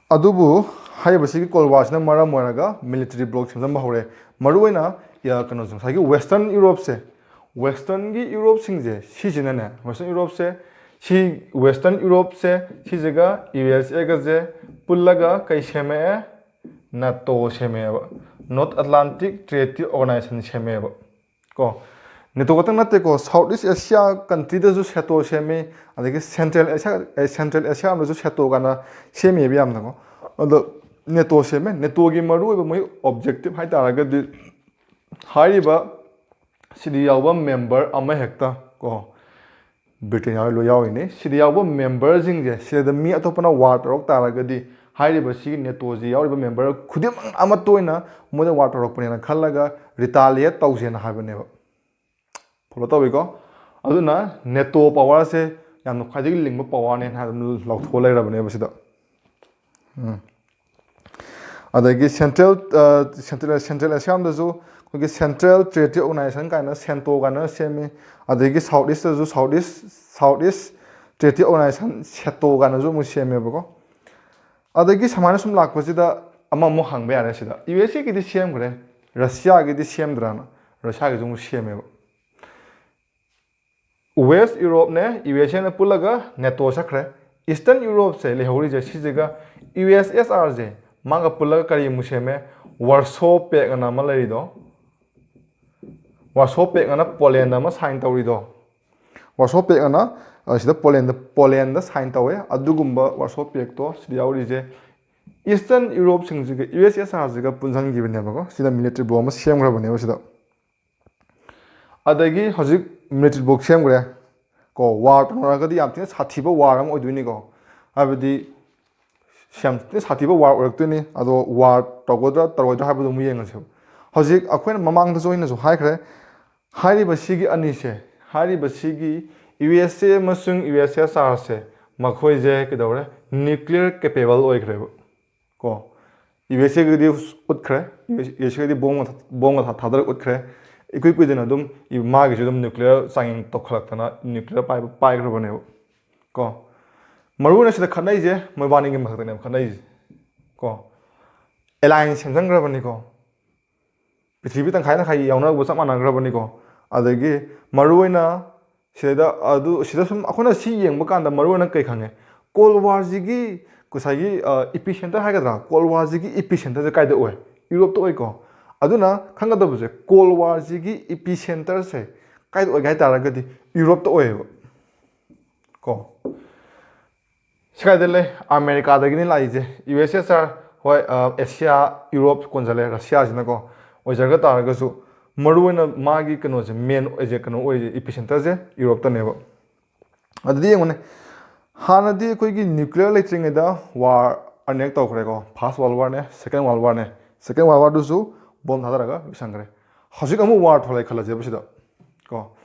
ꯑꯗꯨꯕꯨ ꯍꯥꯏꯔꯤꯕꯁꯤꯒꯤ ꯀꯣꯜ ꯋꯥꯔꯁꯤꯅ ꯃꯔꯝ ꯑꯣꯏꯔꯒ ꯃꯤꯂꯤꯇꯔꯤ ꯕ꯭ꯂꯣꯛ ꯁꯦꯝꯖꯤꯟꯕ ꯍꯧꯔꯦ꯫ ꯃꯔꯨꯑꯣꯏꯅ, ꯌꯥ, ꯀꯩꯅꯣꯁꯦ, ꯉꯁꯥꯏꯒꯤ ꯋꯦꯁꯇꯔꯟ ꯌꯨꯔꯣꯞꯁꯦ, ꯋꯦꯁꯇꯔꯟꯒꯤ ꯌꯨꯔꯣꯞꯁꯤꯡꯁꯦ ꯁꯤꯁꯤꯅꯅꯦ, ꯋꯦꯁꯇꯔꯟ ꯌꯨꯔꯣꯞꯁꯦ ꯁꯤ Western Europe ꯁꯦ, ꯁꯤꯁꯤꯒ ꯌꯨ ꯑꯦꯁ ꯑꯦꯒꯁꯦ ꯄꯨꯜꯂꯒ ꯀꯩ ꯁꯦꯝꯃꯛꯑꯦ? ꯅꯦꯇꯣ ꯁꯦꯝꯃꯛꯑꯦꯕ꯫ North Atlantic Treaty Organization ꯁꯦꯝꯃꯛꯑꯦꯕ꯫ ꯀꯣ, ꯅꯦꯇꯣ ꯈꯛꯇꯪ ꯅꯠꯇꯦꯀꯣ, South East Asia country ꯗꯁꯨ ꯁꯦꯇꯣ ꯁꯦꯝꯃꯤ, ꯑꯗꯒꯤ Central Asia, ꯑꯦ, Central Asia ꯔꯣꯝꯗꯁꯨ ꯁꯦꯇꯣ ꯀꯥꯏꯅ ꯁꯦꯝꯃꯤꯕ ꯌꯥꯝꯅꯀꯣ꯫ ꯑꯗꯣ ꯅꯦꯇꯣ ꯁꯦꯝꯃꯦ꯫ ꯅꯦꯇꯣꯒꯤ ꯃꯔꯨꯑꯣꯏꯕ ꯃꯣꯏ objective ꯍꯥꯏꯇꯥꯔꯒꯗꯤ, ꯍꯥꯏꯔꯤꯕ ꯁꯤꯗ ꯌꯥꯎꯕ member ꯑꯃꯍꯦꯛꯇ ꯀꯣ, ꯕ꯭ꯔꯤꯇꯦꯟ ꯌꯥꯎꯔꯤ, ꯂꯣꯏ ꯌꯥꯎꯔꯤꯅꯤ꯫ ꯁꯤꯗ ꯌꯥꯎꯕ member ꯁꯤꯡꯁꯦ, ꯁꯤꯗ ꯃꯤ ꯑꯇꯣꯞꯄꯅ war ꯇꯧꯔꯛ ꯇꯥꯔꯒꯗꯤ, ꯍꯥꯏꯔꯤꯕ ꯁꯤꯒꯤ ꯅꯦꯇꯣꯁꯤ ꯌꯥꯎꯔꯤꯕ member ꯈꯨꯗꯤꯡꯃꯛ ꯑꯃꯠꯇ ꯑꯣꯏꯅ ꯃꯣꯏꯗ war ꯇꯧꯔꯛꯄꯅꯦꯅ ꯈꯜꯂꯒ retaliate ꯇꯧꯁꯦꯅ ꯍꯥꯏꯕꯅꯦꯕ꯫ Follow ꯇꯧꯋꯤꯀꯣ? ꯑꯗꯨꯅ ꯅꯦꯇꯣ power ꯁꯦ ꯌꯥꯝꯅ ꯈ꯭ꯋꯥꯏꯗꯒꯤ ꯂꯤꯡꯕ power ꯅꯦꯅ ꯑꯗꯨꯝ ꯂꯥꯎꯊꯣꯛꯑ ꯂꯩꯔꯕꯅꯦꯕ ꯁꯤꯗ꯫ ꯎꯝ꯫ ꯑꯗꯒꯤ Central, ꯑ, Central, Central Asia ꯔꯣꯝꯗꯁꯨ ꯑꯩꯈꯣꯏꯒꯤ Central Treaty Organization ꯀꯥꯏꯅ, ꯁꯦꯟꯇꯣ ꯀꯥꯏꯅ ꯁꯦꯝꯃꯤ꯫ ꯑꯗꯒꯤ South East ꯇꯁꯨ South East, South East Treaty Organization, ꯁꯦꯇꯣ ꯀꯥꯏꯅꯁꯨ ꯑꯃꯨꯛ ꯁꯦꯝꯃꯦꯕꯀꯣ꯫ ꯑꯗꯒꯤ ꯁꯨꯃꯥꯏꯅ ꯁꯨꯝ ꯂꯥꯛꯄꯁꯤꯗ ꯑꯃꯃꯨꯛ ꯍꯪꯕ ꯌꯥꯔꯦ ꯁꯤꯗ꯫ ꯌꯨ ꯑꯦꯁ ꯑꯦ ꯒꯤꯗꯤ ꯁꯦꯝꯈ꯭ꯔꯦ, ꯔꯁꯤꯌꯥꯒꯤꯗꯤ ꯁꯦꯝꯗ꯭ꯔꯥꯅ? ꯔꯁꯤꯌꯥꯒꯤꯁꯨ ꯑꯃꯨꯛ ꯁꯦꯝꯃꯦꯕ꯫ West Europe ꯅꯦ ꯌꯨ ꯑꯦꯁ ꯑꯦ ꯅ ꯄꯨꯜꯂꯒ ꯅꯦꯇꯣ ꯁꯛꯈ꯭ꯔꯦ꯫ Eastern Europe ꯁꯦ ꯂꯩꯍꯧꯔꯤꯁꯦ ꯁꯤꯁꯤꯒ ꯌꯨ ꯑꯦꯁ ꯑꯦꯁ ꯑꯥꯔ ꯁꯦ ꯃꯥꯒ ꯄꯨꯜꯂꯒ ꯀꯔꯤ ꯑꯃꯨꯛ ꯁꯦꯝꯃꯦ? Warsaw Pact ꯑꯅ ꯑꯃ ꯂꯩꯔꯤꯗꯣ꯫ Warsaw Pact ꯑꯅ ꯄꯣꯂꯦꯟꯗ ꯑꯃ sign ꯇꯧꯔꯤꯗꯣ꯫ Warsaw Pact ꯑꯅ, ꯑ, ꯁꯤꯗ ꯄꯣꯂꯦꯟꯗ, ꯄꯣꯂꯦꯟꯗ sign ꯇꯧꯋꯦ꯫ ꯑꯗꯨꯒꯨꯝꯕ Warsaw Pact ꯇꯣ ꯁꯤꯗ ꯌꯥꯎꯔꯤꯁꯦ Eastern Europe ꯁꯤꯡꯁꯤꯒ ꯌꯨ ꯑꯦꯁ ꯑꯦꯁ ꯑꯥꯔ ꯁꯤꯒ ꯄꯨꯟꯁꯤꯟꯈꯤꯕꯅꯦꯕꯀꯣ꯫ ꯁꯤꯗ military bloc ꯑꯃ ꯁꯦꯝꯈ꯭ꯔꯕꯅꯦꯕ ꯁꯤꯗ꯫ ꯑꯗꯒꯤ ꯍꯧꯖꯤꯛ military bloc ꯁꯦꯝꯈ꯭ꯔꯦ ꯀꯣ, war ꯇꯧꯅꯔꯒꯗꯤ ꯌꯥꯝ ꯊꯤꯅ ꯁꯥꯊꯤꯕ war ꯑꯃ ꯑꯣꯏꯗꯣꯏꯅꯤꯀꯣ꯫ ꯍꯥꯏꯕꯗꯤ ꯌꯥꯝ ꯊꯤꯅ ꯁꯥꯊꯤꯕ war ꯑꯣꯏꯔꯛꯇꯣꯏꯅꯤ꯫ ꯑꯗꯣ war ꯇꯧꯒꯗ꯭ꯔꯥ ꯇꯧꯔꯣꯏꯗ꯭ꯔꯥ ꯍꯥꯏꯕꯗꯨ ꯑꯃꯨꯛ ꯌꯦꯡꯉꯁꯦꯕ꯫ ꯍꯧꯖꯤꯛ ꯑꯩꯈꯣꯏꯅ ꯃꯃꯥꯡꯗꯁꯨ ꯑꯩꯅꯁꯨ ꯍꯥꯏꯈ꯭ꯔꯦ, ꯍꯥꯏꯔꯤꯕ ꯁꯤꯒꯤ ꯑꯅꯤꯁꯦ, ꯍꯥꯏꯔꯤꯕ ꯁꯤꯒꯤ ꯌꯨ ꯑꯦꯁ ꯑꯦ ꯑꯃꯁꯨꯡ ꯌꯨ ꯑꯦꯁ ꯑꯦꯁ ꯑꯥꯔ ꯁꯦ, ꯃꯈꯣꯏꯁꯦ ꯀꯩꯗꯧꯔꯦ? Nuclear capable ꯑꯣꯏꯈ꯭ꯔꯦꯕ꯫ ꯀꯣ, ꯌꯨ ꯑꯦꯁ ꯑꯦꯒꯤꯗꯤ ꯎꯠꯈ꯭ꯔꯦ, ꯌꯨ ꯑꯦꯁ ꯑꯦꯒꯤꯗꯤ ꯕꯣꯝꯒ ꯊꯥ-, ꯕꯣꯝꯒ ꯊꯥ-, ꯊꯥꯗꯔ ꯎꯠꯈ꯭ꯔꯦ꯫ ꯏꯀꯨꯏ ꯀꯨꯏꯗꯅ ꯑꯗꯨꯝ ꯏ-, ꯃꯥꯒꯤꯁꯨ ꯑꯗꯨꯝ nuclear ꯆꯥꯡꯌꯦꯡ ꯇꯧꯈꯠꯂꯛꯇꯅ nuclear ꯄꯥꯏꯕ, ꯄꯥꯏꯈ꯭ꯔꯕꯅꯦꯕ꯫ ꯀꯣ, ꯃꯔꯨ ꯑꯣꯏꯅ ꯁꯤꯗ ꯈꯠꯅꯩꯁꯦ ꯃꯣꯏꯕꯥꯅꯤꯒꯤ ꯃꯊꯛꯇꯅꯦꯕ ꯈꯠꯅꯩꯁꯦ꯫ ꯀꯣ, alliance ꯁꯦꯝꯖꯤꯟꯈ꯭ꯔꯕꯅꯤꯀꯣ꯫ ꯄ꯭ꯔꯤꯊꯤꯕꯤ ꯇꯪꯈꯥꯏ ꯇꯪꯈꯥꯏ ꯌꯥꯎꯅꯔꯛꯄ ꯆꯞ ꯃꯥꯟꯅꯈ꯭ꯔꯕꯅꯤꯀꯣ꯫ ꯑꯗꯒꯤ ꯃꯔꯨꯑꯣꯏꯅ ꯁꯤꯗ ꯑꯗꯨ ꯁꯤꯗ ꯁꯨꯝ ꯑꯩꯈꯣꯏꯅ ꯁꯤ ꯌꯦꯡꯕ ꯀꯥꯟꯗ ꯃꯔꯨ ꯑꯣꯏꯅ ꯀꯩ ꯈꯪꯉꯦ? ꯀꯣꯜ ꯋꯥꯔꯁꯤꯒꯤ ꯉꯁꯥꯏꯒꯤ ꯏꯄꯤ ꯁꯦꯟꯇꯔ ꯍꯥꯏꯒꯗ꯭ꯔꯥ, ꯀꯣꯜ ꯋꯥꯔꯁꯤꯒꯤ ꯏꯄꯤ ꯁꯦꯟꯇꯔꯁꯦ ꯀꯥꯏꯗ ꯑꯣꯏ? ꯌꯨꯔꯣꯞꯇ ꯑꯣꯏꯀꯣ꯫ ꯑꯗꯨꯅ ꯈꯪꯒꯗꯕꯁꯦ, ꯀꯣꯜ ꯋꯥꯔꯁꯤꯒꯤ ꯏꯄꯤ ꯁꯦꯟꯇꯔꯁꯦ ꯀꯥꯏꯗ ꯑꯣꯏꯒꯦ ꯍꯥꯏ ꯇꯥꯔꯒꯗꯤ ꯌꯨꯔꯣꯞꯇ ꯑꯣꯏꯌꯦꯕ꯫ ꯀꯣ, ꯁꯤ ꯀꯥꯏꯗ ꯂꯩ? ꯑꯃꯦꯔꯤꯀꯥꯗꯒꯤꯅꯤ ꯂꯥꯛꯏꯁꯦ꯫ ꯌꯨ ꯑꯦꯁ ꯑꯦꯁ ꯑꯥꯔ, ꯍꯣꯏ, ꯑ, ꯑꯦꯁꯤꯌꯥ, ꯌꯨꯔꯣꯞ ꯀꯣꯟꯁꯤꯜꯂꯦ, ꯔꯁꯤꯌꯥꯁꯤꯅꯀꯣ꯫ ꯑꯣꯏꯖꯔꯒ ꯇꯥꯔꯒꯁꯨ ꯃꯔꯨꯑꯣꯏꯅ ꯃꯥꯒꯤ ꯀꯩꯅꯣꯁꯦ, ꯃꯦꯟ ꯑꯣꯏꯁꯦ, ꯀꯩꯅꯣ ꯑꯣꯏꯔꯤꯁꯦ, ꯏꯄꯤ ꯁꯦꯟꯇꯔꯁꯦ ꯌꯨꯔꯣꯞꯇꯅꯦꯕ꯫ ꯑꯗꯨꯗꯤ ꯌꯦꯡꯉꯨꯅꯦ, ꯍꯥꯟꯅꯗꯤ ꯑꯩꯈꯣꯏꯒꯤ ꯅ꯭ꯌꯨꯀ꯭ꯂꯤꯌꯔ ꯂꯩꯇ꯭ꯔꯤꯉꯩꯗ ꯋꯥꯔ ꯑꯅꯤꯔꯛ ꯇꯧꯈ꯭ꯔꯦꯀꯣ꯫ ꯐꯥꯔꯁ ꯋꯥꯔꯜ ꯋꯥꯔꯅꯦ, ꯁꯦꯀꯦꯟ ꯋꯥꯔꯜ ꯋꯥꯔꯅꯦ꯫ ꯁꯦꯀꯦꯟ ꯋꯥꯔꯜ ꯋꯥꯔꯗꯨꯁꯨ ꯕꯣꯝ ꯊꯥꯗꯔꯒ ꯂꯣꯏꯁꯟꯈ꯭ꯔꯦ꯫ ꯍꯧꯖꯤꯛ ꯑꯃꯨꯛ ꯋꯥꯔ ꯊꯣꯛꯂꯛꯑꯦ ꯈꯜꯂꯁꯦꯕ ꯁꯤꯗ ꯀꯣ꯫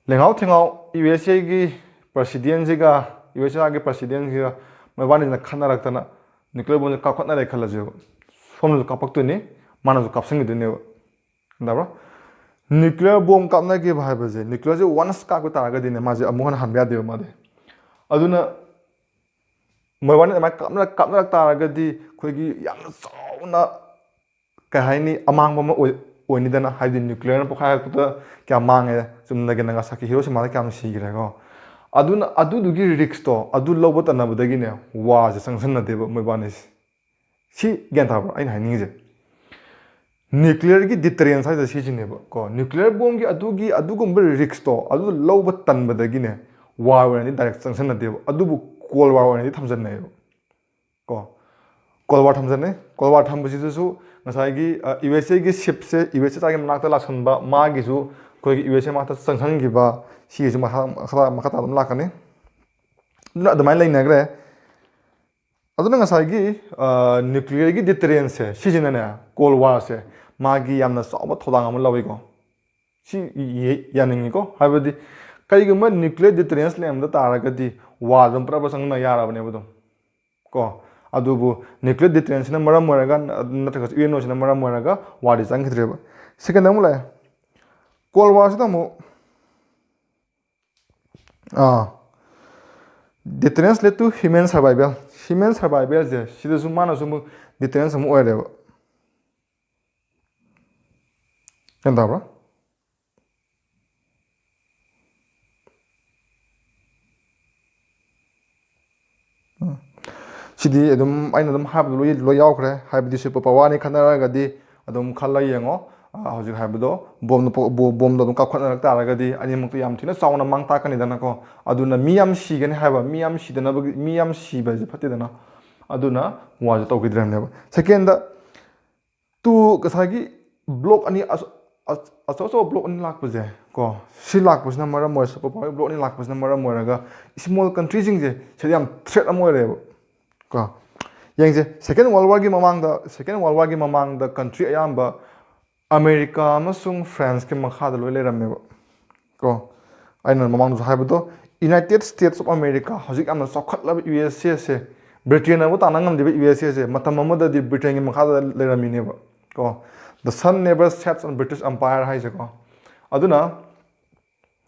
ꯂꯦꯡꯍꯥꯎ ꯊꯦꯡꯍꯥꯎ ꯌꯨ ꯑꯦꯁ ꯑꯦꯒꯤ ꯄ꯭ꯔꯁꯤꯗꯦꯟꯁꯤꯒ, ꯌꯨ ꯑꯦꯁ ꯑꯦꯒꯤ ꯄ꯭ꯔꯁꯤꯗꯦꯟꯁꯤꯒ ꯃꯣꯏꯕꯥꯅꯤꯁꯤꯅ ꯈꯠꯅꯔꯛꯇꯅ ꯅ꯭ꯌꯨꯀ꯭ꯂꯤꯌꯔ ꯕꯣꯝꯁꯦ ꯀꯥꯞꯈꯠꯅꯔꯦ ꯈꯜꯂꯁꯦꯕ꯫ ꯁꯣꯝꯗꯁꯨ ꯀꯥꯞꯄꯛꯇꯣꯏꯅꯤ, ꯃꯥꯅꯁꯨ ꯀꯥꯞꯁꯤꯟꯈꯤꯗꯣꯏꯅꯦꯕ꯫ ꯒ꯭ꯌꯥꯟ ꯇꯥꯕ꯭ꯔꯣ? ꯅ꯭ꯌꯨꯀ꯭ꯂꯤꯌꯔ ꯕꯣꯝ ꯀꯥꯞꯅꯈꯤꯕ ꯍꯥꯏꯕꯁꯦ, ꯅ꯭ꯌꯨꯀ꯭ꯂꯤꯌꯔꯁꯦ ꯋꯥꯟꯁ ꯀꯥꯞꯄ ꯇꯥꯔꯒꯗꯤꯅꯦ, ꯃꯥꯁꯦ ꯑꯃꯨꯛ ꯍꯟꯅ ꯍꯟꯕ ꯌꯥꯗꯦꯕ ꯃꯥꯗꯤ꯫ ꯑꯗꯨꯅ ꯃꯣꯏꯕꯥꯅꯤ ꯑꯗꯨꯃꯥꯏꯅ ꯀꯥꯞꯅꯔꯛ ꯀꯥꯞꯅꯔꯛ ꯇꯥꯔꯒꯗꯤ ꯑꯩꯈꯣꯏꯒꯤ ꯌꯥꯝꯅ ꯆꯥꯎꯅ, ꯀꯩ ꯍꯥꯏꯅꯤ, ꯑꯃꯥꯡꯕ ꯑꯃ ꯑꯣꯏ ꯑꯣꯏꯅꯤꯗꯅ꯫ ꯍꯥꯏꯗꯤ ꯅ꯭ꯌꯨꯀ꯭ꯂꯤꯌꯔꯅ ꯄꯣꯛꯈꯥꯏꯔꯛꯄꯗ ꯀꯌꯥꯝ ꯃꯥꯡꯉꯦ, ꯆꯨꯝꯅꯒꯤ ꯅꯥꯒꯥꯁꯥꯀꯤ ꯍꯤꯔꯣꯁꯤꯃꯥꯗ ꯀꯌꯥꯝ ꯁꯤꯈ꯭ꯔꯦꯀꯣ꯫ ꯑꯗꯨꯅ ꯑꯗꯨꯗꯨꯒꯤ ꯔꯤꯛꯁꯇꯣ ꯑꯗꯨ ꯂꯧꯕ ꯇꯟꯅꯕꯗꯒꯤꯅꯦ ꯋꯥꯔꯁꯦ ꯆꯪꯁꯟꯅꯗꯦꯕ ꯃꯣꯏꯕꯥꯅꯤꯁꯦ꯫ ꯁꯤ ꯒ꯭ꯌꯥꯟ ꯇꯥꯕ꯭ꯔꯣ ꯑꯩꯅ ꯍꯥꯏꯅꯤꯡꯉꯤꯁꯦ? ꯅ꯭ꯌꯨꯀ꯭ꯂꯤꯌꯔꯒꯤ ꯗꯤꯇꯔꯦꯟꯁ ꯍꯥꯏꯗꯣ ꯁꯤꯁꯤꯅꯦꯕ ꯀꯣ꯫ ꯅ꯭ꯌꯨꯀ꯭ꯂꯤꯌꯔ ꯕꯣꯝꯒꯤ ꯑꯗꯨꯒꯤ ꯑꯗꯨꯒꯨꯝꯕ ꯔꯤꯛꯁꯇꯣ ꯑꯗꯨ ꯂꯧꯕ ꯇꯟꯕꯗꯒꯤꯅꯦ ꯋꯥꯔ ꯑꯣꯏꯅꯗꯤ ꯗꯥꯏꯔꯦꯛ ꯆꯪꯁꯟꯅꯗꯦꯕ, ꯑꯗꯨꯕꯨ ꯀꯣꯜ ꯋꯥꯔ ꯑꯣꯏꯅꯗꯤ ꯊꯝꯖꯟꯅꯩꯌꯦꯕ ꯀꯣ꯫ ꯀꯣꯜ ꯋꯥꯔ ꯊꯝꯖꯟꯅꯩ꯫ ꯀꯣꯜ ꯋꯥꯔ ꯊꯝꯕꯁꯤꯗꯁꯨ ꯉꯁꯥꯏꯒꯤ, ꯑ, ꯌꯨ ꯑꯦꯁ ꯑꯦꯒꯤ ꯁꯤꯞꯁꯦ ꯌꯨ ꯑꯦꯁ ꯑꯦ ꯃꯅꯥꯛꯇ ꯂꯥꯛꯁꯟꯕ, ꯃꯥꯒꯤꯁꯨ ꯑꯩꯈꯣꯏꯒꯤ ꯌꯨ ꯑꯦꯁ ꯑꯦ ꯃꯅꯥꯛꯇ ꯆꯪꯁꯟꯈꯤꯕ, ꯁꯤꯒꯤꯁꯨ ꯃꯈꯥ, ꯃꯈꯥ, ꯃꯈꯥ ꯇꯥꯅ ꯑꯗꯨꯝ ꯂꯥꯛꯀꯅꯤ꯫ ꯑꯗꯨꯅ ꯑꯗꯨꯃꯥꯏꯅ ꯂꯩꯅꯈ꯭ꯔꯦ꯫ ꯑꯗꯨꯅ ꯉꯁꯥꯏꯒꯤ, ꯑ, ꯅ꯭ꯌꯨꯀ꯭ꯂꯤꯌꯔꯒꯤ ꯗꯤꯇꯔꯦꯟꯁꯁꯦ ꯁꯤꯁꯤꯅꯅꯦ, ꯀꯣꯜ ꯋꯥꯔꯁꯦ ꯃꯥꯒꯤ ꯌꯥꯝꯅ ꯆꯥꯎꯕ ꯊꯧꯗꯥꯡ ꯑꯃ ꯂꯧꯋꯤꯀꯣ꯫ ꯁꯤ ꯌꯦ-, ꯌꯥꯅꯤꯡꯉꯤꯀꯣ꯫ ꯍꯥꯏꯕꯗꯤ ꯀꯩꯒꯨꯝꯕ ꯅ꯭ꯌꯨꯀ꯭ꯂꯤꯌꯔ ꯗꯤꯇꯔꯦꯟꯁ ꯂꯩꯔꯝꯗ ꯇꯥꯔꯒꯗꯤ ꯋꯥꯔ ꯑꯗꯨꯝ ꯄꯨꯔꯥ ꯄꯨꯔꯥ ꯆꯪꯅ ꯌꯥꯔꯕꯅꯦꯕ ꯑꯗꯨꯝ ꯀꯣ꯫ ꯑꯗꯨꯕꯨ ꯅ꯭ꯌꯨꯀ꯭ꯂꯤꯌꯔ ꯗꯤꯇꯔꯦꯟꯁꯁꯤꯅ ꯃꯔꯝ ꯑꯣꯏꯔꯒ, ꯅꯠꯇ꯭ꯔꯒ ꯌꯨ ꯑꯦꯟ ꯑꯣꯁꯤꯅ ꯃꯔꯝ ꯑꯣꯏꯔꯒ ꯋꯥꯔꯗꯤ ꯆꯪꯈꯤꯗ꯭ꯔꯦꯕ꯫ ꯁꯦꯀꯦꯟ ꯑꯃꯨꯛ ꯂꯥꯛꯑꯦ꯫ ꯀꯣꯜ ꯋꯥꯔꯁꯤꯗ ꯑꯃꯨꯛ, ꯑꯥ, deterrence led to human survival. Human survivalꯁꯦ ꯁꯤꯗꯁꯨ ꯃꯥꯅꯁꯨ ꯑꯃꯨꯛ ꯗꯤꯇꯔꯦꯟꯁ ꯑꯃ ꯑꯣꯏꯔꯦꯕ꯫ ꯒ꯭ꯌꯥꯟ ꯇꯥꯕ꯭ꯔꯥ? ꯁꯤꯗꯤ ꯑꯗꯨꯝ ꯑꯩꯅ ꯑꯗꯨꯝ ꯍꯥꯏꯕꯗꯣ ꯂꯣꯏ ꯂꯣꯏ ꯌꯥꯎꯈ꯭ꯔꯦ꯫ ꯍꯥꯏꯕꯗꯤ ꯁꯨꯄꯔ ꯄꯋꯥꯔꯅꯤ ꯈꯟꯅꯔꯒꯗꯤ ꯑꯗꯨꯝ ꯈꯜꯂ ꯌꯦꯡꯉꯣ꯫ ꯑ, ꯍꯧꯖꯤꯛ ꯍꯥꯏꯕꯗꯣ ꯕꯣꯝꯗꯣ ꯄꯣ- ꯕꯣ- ꯕꯣꯝꯗꯣ ꯑꯗꯨꯝ ꯀꯥꯞꯈꯠꯅꯔꯛ ꯇꯥꯔꯒꯗꯤ ꯑꯅꯤꯃꯛꯇꯣ ꯌꯥꯝ ꯊꯤꯅ ꯆꯥꯎꯅ ꯃꯥꯡ ꯇꯥꯛꯀꯅꯤꯗꯅꯀꯣ꯫ ꯑꯗꯨꯅ ꯃꯤ ꯌꯥꯝ ꯁꯤꯒꯅꯤ ꯍꯥꯏꯕ, ꯃꯤ ꯌꯥꯝ ꯁꯤꯗꯅꯕꯒꯤ, ꯃꯤ ꯌꯥꯝ ꯁꯤꯕꯁꯦ ꯐꯠꯇꯦꯗꯅ꯫ ꯑꯗꯨꯅ ꯋꯥꯔꯁꯦ ꯇꯧꯈꯤꯗ꯭ꯔꯕꯅꯦꯕ꯫ ꯁꯦꯀꯦꯟꯗ, ꯇꯨ ꯉꯁꯥꯏꯒꯤ ꯕ꯭ꯂꯣꯛ ꯑꯅꯤ ꯑꯆ- ꯑꯆ- ꯑꯆꯧ ꯑꯆꯧꯕ ꯕ꯭ꯂꯣꯛ ꯑꯅꯤ ꯂꯥꯛꯄꯁꯦ ꯀꯣ, ꯁꯤ ꯂꯥꯛꯄꯁꯤꯅ ꯃꯔꯝ ꯑꯣꯏꯔꯒ, ꯁꯨꯄꯔ ꯄꯋꯥꯔꯒꯤ ꯕ꯭ꯂꯣꯛ ꯑꯅꯤ ꯂꯥꯛꯄꯁꯤꯅ ꯃꯔꯝ ꯑꯣꯏꯔꯒ ꯏꯁꯃꯣꯜ ꯀꯟꯇ꯭ꯔꯤꯁꯤꯡꯁꯦ ꯁꯤꯗ ꯌꯥꯝ ꯊ꯭ꯔꯦꯠ ꯑꯃ ꯑꯣꯏꯔꯦꯕ ꯀꯣ꯫ ꯌꯦꯡꯁꯦ, ꯁꯦꯀꯦꯟ ꯋꯥꯔꯜ ꯋꯥꯔꯒꯤ ꯃꯃꯥꯡꯗ, ꯁꯦꯀꯦꯟ ꯋꯥꯔꯜ ꯋꯥꯔꯒꯤ ꯃꯃꯥꯡꯗ ꯀꯟꯇ꯭ꯔꯤ ꯑꯌꯥꯝꯕ ꯑꯃꯦꯔꯤꯀꯥ ꯑꯃꯁꯨꯡ ꯐ꯭ꯔꯥꯟꯁꯀꯤ ꯃꯈꯥꯗ ꯂꯣꯏ ꯂꯩꯔꯝꯃꯦꯕ ꯀꯣ꯫ ꯑꯩꯅ ꯃꯃꯥꯡꯗꯁꯨ ꯍꯥꯏꯕꯗꯣ, United States of America, ꯍꯧꯖꯤꯛ ꯌꯥꯝꯅ ꯆꯥꯎꯈꯠꯂꯕ ꯌꯨ ꯑꯦꯁ ꯑꯦꯁꯦ, ꯕ꯭ꯔꯤꯇꯦꯟꯅꯕꯨ ꯇꯥꯟꯅ ꯉꯝꯂꯤꯕ ꯌꯨ ꯑꯦꯁ ꯑꯦꯁꯦ ꯃꯇꯝ ꯑꯃꯗꯗꯤ ꯕ꯭ꯔꯤꯇꯦꯟꯒꯤ ꯃꯈꯥꯗ ꯂꯩꯔꯝꯃꯤꯅꯦꯕ ꯀꯣ꯫ The sun never sets on British Empire ꯍꯥꯏꯁꯦꯀꯣ꯫ ꯑꯗꯨꯅ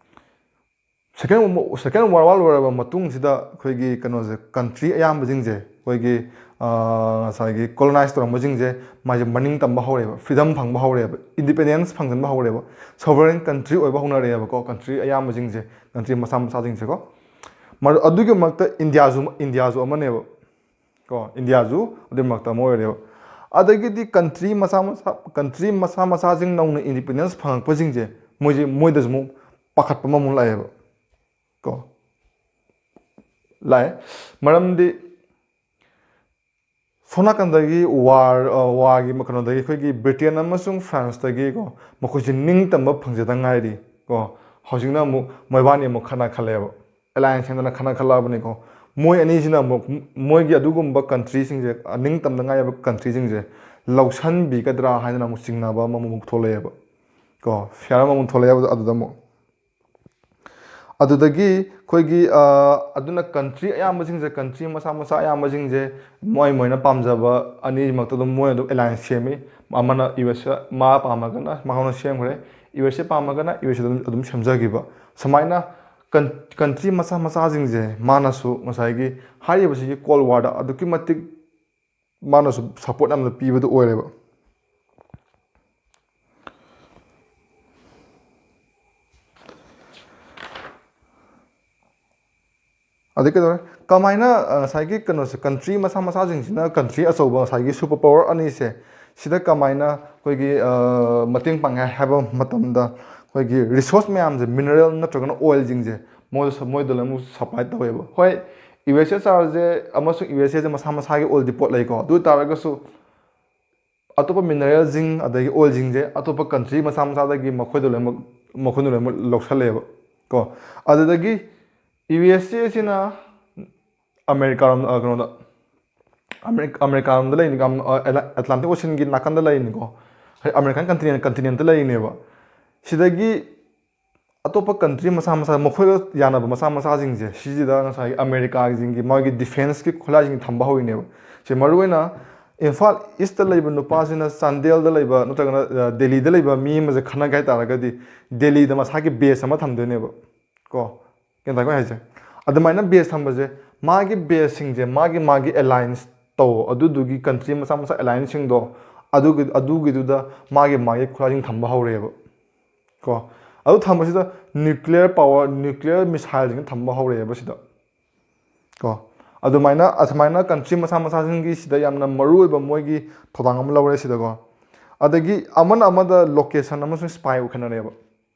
ꯁꯦꯀꯦꯟ ꯁꯦꯀꯦꯟ ꯋꯥꯔꯜ ꯋꯥꯔ ꯂꯣꯏꯔꯕ ꯃꯇꯨꯡꯁꯤꯗ ꯑꯩꯈꯣꯏꯒꯤ ꯀꯩꯅꯣꯁꯦ, ꯀꯟꯇ꯭ꯔꯤ ꯑꯌꯥꯝꯕꯁꯤꯡꯁꯦ, ꯑꯩꯈꯣꯏꯒꯤ ꯑꯥ, ꯉꯁꯥꯏꯒꯤ ꯀꯣꯂꯣꯅꯥꯏꯁ ꯇꯧꯔꯝꯕꯁꯤꯡꯁꯦ, ꯃꯥꯁꯦ ꯃꯅꯤꯡ ꯇꯝꯕ ꯍꯧꯔꯦꯕ, ꯐ꯭ꯔꯤꯗꯝ ꯐꯪꯕ ꯍꯧꯔꯦꯕ, ꯏꯟꯗꯤꯄꯦꯟꯗꯦꯟꯁ ꯐꯪꯖꯟꯕ ꯍꯧꯔꯦꯕ, ꯁꯣꯚꯔꯦꯟ ꯀꯟꯇ꯭ꯔꯤ ꯑꯣꯏꯕ ꯍꯧꯅꯔꯛꯑꯦꯕꯀꯣ꯫ ꯀꯟꯇ꯭ꯔꯤ ꯑꯌꯥꯝꯕꯁꯤꯡꯁꯦ, ꯀꯟꯇ꯭ꯔꯤ ꯃꯆꯥ ꯃꯆꯥꯁꯤꯡꯁꯦꯀꯣ꯫ ꯃꯔ- ꯑꯗꯨꯒꯤ ꯃꯔꯛꯇ ꯏꯟꯗꯤꯌꯥꯁꯨ, ꯏꯟꯗꯤꯌꯥꯁꯨ ꯑꯃꯅꯦꯕ ꯀꯣ꯫ ꯏꯟꯗꯤꯌꯥꯁꯨ ꯑꯗꯨꯒꯤ ꯃꯔꯛꯇ ꯑꯃ ꯑꯣꯏꯔꯦꯕ꯫ ꯑꯗꯒꯤꯗꯤ ꯀꯟꯇ꯭ꯔꯤ ꯃꯆꯥ ꯃꯆꯥ, ꯀꯟꯇ꯭ꯔꯤ ꯃꯆꯥ ꯃꯆꯥꯁꯤꯡ ꯅꯧꯅ ꯏꯟꯗꯤꯄꯦꯟꯗꯦꯟꯁ ꯐꯪꯉꯛꯄꯁꯤꯡꯁꯦ, ꯃꯣꯏꯁꯦ, ꯃꯣꯏꯗꯁꯨ ꯑꯃꯨꯛ ꯄꯥꯈꯠꯄ ꯑꯃꯃꯨꯛ ꯂꯥꯛꯑꯦꯕ ꯀꯣ꯫ ꯂꯥꯛꯑꯦ꯫ ꯃꯔꯝꯗꯤ ꯁꯣꯝ ꯅꯥꯀꯟꯗꯒꯤ ꯋꯥꯔ, ꯑ, ꯋꯥꯔꯒꯤ ꯀꯩꯅꯣꯗꯒꯤ, ꯑꯩꯈꯣꯏꯒꯤ ꯕ꯭ꯔꯤꯇꯦꯟ ꯑꯃꯁꯨꯡ ꯐ꯭ꯔꯥꯟꯁꯇꯒꯤ ꯀꯣ, ꯃꯈꯣꯏꯁꯦ ꯅꯤꯡꯇꯝꯕ ꯐꯪꯖꯗ ꯉꯥꯏꯔꯤ ꯀꯣ꯫ ꯍꯧꯖꯤꯛꯅ ꯑꯃꯨꯛ ꯃꯣꯏꯕꯥꯅꯤ ꯑꯃꯨꯛ ꯈꯠꯅ ꯈꯜꯂꯦꯕ, ꯑꯦꯂꯥꯏꯟꯁ ꯁꯦꯝꯗꯅ ꯈꯠꯅ ꯈꯜꯂꯛꯑꯕꯅꯤꯀꯣ꯫ ꯃꯣꯏ ꯑꯅꯤꯁꯤꯅ ꯑꯃꯨꯛ, ꯃꯣꯏꯒꯤ ꯑꯗꯨꯒꯨꯝꯕ ꯀꯟꯇ꯭ꯔꯤꯁꯤꯡꯁꯦ, ꯑ, ꯅꯤꯡꯇꯝꯗ ꯉꯥꯏꯔꯕ ꯀꯟꯇ꯭ꯔꯤꯁꯤꯡꯁꯦ ꯂꯧꯁꯟꯕꯤꯒꯗ꯭ꯔꯥ ꯍꯥꯏꯗꯅ ꯑꯃꯨꯛ ꯆꯤꯡꯅꯕ ꯑꯃꯃꯨꯛ ꯊꯣꯛꯂꯛꯑꯦꯕ ꯀꯣ꯫ ꯐꯤꯌꯥꯔ ꯑꯃꯃꯨꯛ ꯊꯣꯛꯂꯛꯑꯦꯕ ꯑꯗꯨꯗ ꯑꯃꯨꯛ꯫ ꯑꯗꯨꯗꯒꯤ ꯑꯩꯈꯣꯏꯒꯤ, ꯑ, ꯑꯗꯨꯅ ꯀꯟꯇ꯭ꯔꯤ ꯑꯌꯥꯝꯕꯁꯤꯡꯁꯦ, ꯀꯟꯇ꯭ꯔꯤ ꯃꯆꯥ ꯃꯆꯥ ꯑꯌꯥꯝꯕꯁꯤꯡꯁꯦ ꯃꯣꯏ ꯃꯣꯏꯅ ꯄꯥꯝꯖꯕ ꯑꯅꯤꯃꯛꯇ ꯑꯗꯨꯝ ꯃꯣꯏ ꯑꯗꯨꯝ ꯑꯦꯂꯥꯏꯟꯁ ꯁꯦꯝꯃꯤ꯫ ꯑꯃꯅ ꯌꯨ ꯑꯦꯁ ꯑꯦ, ꯃꯥ ꯄꯥꯝꯃꯒꯅ ꯃꯉꯣꯟꯗ ꯁꯦꯝꯈ꯭ꯔꯦ, ꯌꯨ ꯑꯦꯁ ꯑꯦ ꯄꯥꯝꯃꯒꯅ ꯌꯨ ꯑꯦꯁ ꯑꯦ ꯑꯗꯨꯝ, ꯑꯗꯨꯝ ꯁꯦꯝꯖꯈꯤꯕ꯫ ꯁꯨꯃꯥꯏꯅ ꯀꯟ-, ꯀꯟꯇ꯭ꯔꯤ ꯃꯆꯥ ꯃꯆꯥꯁꯤꯡꯁꯦ ꯃꯥꯅꯁꯨ ꯉꯁꯥꯏꯒꯤ ꯍꯥꯏꯔꯤꯕꯁꯤꯒꯤ ꯀꯣꯜ ꯋꯥꯔꯗ ꯑꯗꯨꯛꯀꯤ ꯃꯇꯤꯛ ꯃꯥꯅꯁꯨ ꯁꯄꯣꯔꯠ ꯌꯥꯝꯅ ꯄꯤꯕꯗꯨ ꯑꯣꯏꯔꯦꯕ꯫ ꯑꯗꯩ ꯀꯩꯗꯧꯔꯦ? ꯀꯃꯥꯏꯅ, ꯑ, ꯉꯁꯥꯏꯒꯤ ꯀꯩꯅꯣꯁꯦ, ꯀꯟꯇ꯭ꯔꯤ ꯃꯁꯥ ꯃꯁꯥꯁꯤꯡꯁꯤꯅ, ꯀꯟꯇ꯭ꯔꯤ ꯑꯆꯧꯕ ꯉꯁꯥꯏꯒꯤ ꯁꯨꯄꯔ ꯄꯥꯋꯔ ꯑꯅꯤꯁꯦ, ꯁꯤꯗ ꯀꯃꯥꯏꯅ ꯑꯩꯈꯣꯏꯒꯤ, ꯑ, ꯃꯇꯦꯡ ꯄꯥꯡꯉꯦ ꯍꯥꯏꯕ ꯃꯇꯝꯗ, ꯑꯩꯈꯣꯏꯒꯤ ꯔꯤꯁꯣꯔꯁ ꯃꯌꯥꯝꯁꯦ, ꯃꯤꯅꯔꯦꯜ ꯅꯠꯇ꯭ꯔꯒꯅ ꯑꯣꯏꯜꯁꯤꯡꯁꯦ, ꯃꯣꯏꯗ ꯁ-, ꯃꯣꯏꯗ ꯂꯣꯏꯅꯃꯛ ꯁꯄ꯭ꯂꯥꯏ ꯇꯧꯋꯦꯕ꯫ ꯍꯣꯏ, ꯌꯨ ꯑꯦꯁ ꯑꯦꯁ ꯑꯥꯔꯁꯦ ꯑꯃꯁꯨꯡ ꯌꯨ ꯑꯦꯁ ꯑꯦꯁꯦ ꯃꯁꯥ ꯃꯁꯥꯒꯤ ꯑꯣꯏꯜ ꯗꯤꯄꯣꯠ ꯂꯩꯀꯣ꯫ ꯑꯗꯨ ꯑꯣꯏ ꯇꯥꯔꯒꯁꯨ ꯑꯇꯣꯞꯄ ꯃꯤꯅꯔꯦꯜꯁꯤꯡ ꯑꯗꯒꯤ ꯑꯣꯏꯜꯁꯤꯡꯁꯦ ꯑꯇꯣꯞꯄ ꯀꯟꯇ꯭ꯔꯤ ꯃꯁꯥ ꯃꯁꯥꯗꯒꯤ ꯃꯈꯣꯏꯗ ꯂꯣꯏꯅꯃꯛ, ꯃꯈꯣꯏꯅ ꯂꯣꯏꯅꯃꯛ ꯂꯧꯁꯜꯂꯦꯕ ꯀꯣ꯫ ꯑꯗꯨꯗꯒꯤ ꯌꯨ ꯑꯦꯁ ꯑꯦ ꯁꯤꯅ ꯑꯃꯦꯔꯤꯀꯥꯔꯣꯝ, ꯑ, ꯀꯩꯅꯣꯗ, ꯑꯃꯦꯔꯤ-, ꯑꯃꯦꯔꯤꯀꯥꯔꯣꯝꯗ ꯂꯩꯅꯤ, ꯑ, ꯑꯦꯠꯂꯥ-, ꯑꯦꯠꯂꯥꯟꯇꯤꯛ ꯑꯣꯁꯤꯟꯒꯤ ꯅꯥꯀꯟꯗ ꯂꯩꯅꯤꯀꯣ꯫ ꯍꯥꯏꯗꯤ ꯑꯃꯦꯔꯤꯀꯥꯟ ꯀꯟꯇꯤꯅꯦꯟ, ꯀꯟꯇꯤꯅꯦꯟꯇ ꯂꯩꯔꯤꯅꯦꯕ꯫ ꯁꯤꯗꯒꯤ ꯑꯇꯣꯞꯄ ꯀꯟꯇ꯭ꯔꯤ ꯃꯁꯥ ꯃꯁꯥ, ꯃꯈꯣꯏꯒ ꯌꯥꯅꯕ ꯃꯁꯥ ꯃꯁꯥꯁꯤꯡꯁꯦ, ꯁꯤꯁꯤꯗ ꯉꯁꯥꯏꯒꯤ ꯑꯃꯦꯔꯤꯀꯥꯁꯤꯡꯒꯤ ꯃꯥꯒꯤ ꯗꯤꯐꯦꯟꯁꯀꯤ ꯈꯨꯠꯂꯥꯏꯁꯤꯡ ꯊꯝꯕ ꯍꯧꯔꯤꯅꯦꯕ꯫ ꯁꯤ ꯃꯔꯨꯑꯣꯏꯅ ꯏꯝꯐꯥꯜ ꯏꯁꯇ ꯂꯩꯕ ꯅꯨꯄꯥꯁꯤꯅ ꯆꯥꯟꯗꯦꯜꯗ ꯂꯩꯕ ꯅꯠꯇ꯭ꯔꯒꯅ, ꯑ, ꯗꯦꯜꯂꯤꯗ ꯂꯩꯕ ꯃꯤ ꯑꯃꯁꯦ ꯈꯠꯅꯒꯦ ꯍꯥꯏ ꯇꯥꯔꯒꯗꯤ, ꯗꯦꯜꯂꯤꯗ ꯃꯁꯥꯒꯤ ꯕꯦꯁ ꯑꯃ ꯊꯝꯗꯣꯏꯅꯦꯕ ꯀꯣ꯫ ꯒ꯭ꯌꯥꯟ ꯇꯥꯏꯀꯣ ꯑꯩ ꯍꯥꯏꯁꯦ? ꯑꯗꯨꯃꯥꯏꯅ ꯕꯦꯁ ꯊꯝꯕꯁꯦ, ꯃꯥꯒꯤ ꯕꯦꯁꯁꯤꯡꯁꯦ, ꯃꯥꯒꯤ, ꯃꯥꯒꯤ ꯑꯦꯂꯥꯏꯟꯁ ꯇꯧ, ꯑꯗꯨꯗꯨꯒꯤ ꯀꯟꯇ꯭ꯔꯤ ꯃꯁꯥ ꯃꯁꯥ ꯑꯦꯂꯥꯏꯟꯁꯁꯤꯡꯗꯣ, ꯑꯗꯨꯒꯤ, ꯑꯗꯨꯒꯤꯗꯨꯗ ꯃꯥꯒꯤ, ꯃꯥꯒꯤ ꯈꯨꯠꯂꯥꯏꯁꯤꯡ ꯊꯝꯕ ꯍꯧꯔꯦꯕ ꯀꯣ꯫ ꯑꯗꯨ ꯊꯝꯕꯁꯤꯗ ꯅ꯭ꯌꯨꯀ꯭ꯂꯤꯌꯔ ꯄꯥꯋꯔ, ꯅ꯭ꯌꯨꯀ꯭ꯂꯤꯌꯔ ꯃꯤꯁꯥꯏꯜꯁꯤꯡ ꯊꯝꯕ ꯍꯧꯔꯛꯑꯦꯕ ꯁꯤꯗ ꯀꯣ꯫ ꯑꯗꯨꯃꯥꯏꯅ, ꯑꯁꯨꯃꯥꯏꯅ ꯀꯟꯇ꯭ꯔꯤ ꯃꯁꯥ ꯃꯁꯥꯁꯤꯡꯒꯤ ꯁꯤꯗ ꯌꯥꯝꯅ ꯃꯔꯨꯑꯣꯏꯕ ꯃꯣꯏꯒꯤ ꯊꯧꯗꯥꯡ ꯑꯃ ꯂꯧꯔꯦ ꯁꯤꯗꯀꯣ꯫ ꯑꯗꯒꯤ ꯑꯃꯅ ꯑꯃꯗ ꯂꯣꯀꯦꯁꯟ ꯑꯃꯁꯨꯡ ꯁ꯭ꯄꯥꯏ ꯎꯠꯈꯠꯅꯔꯦꯕ꯫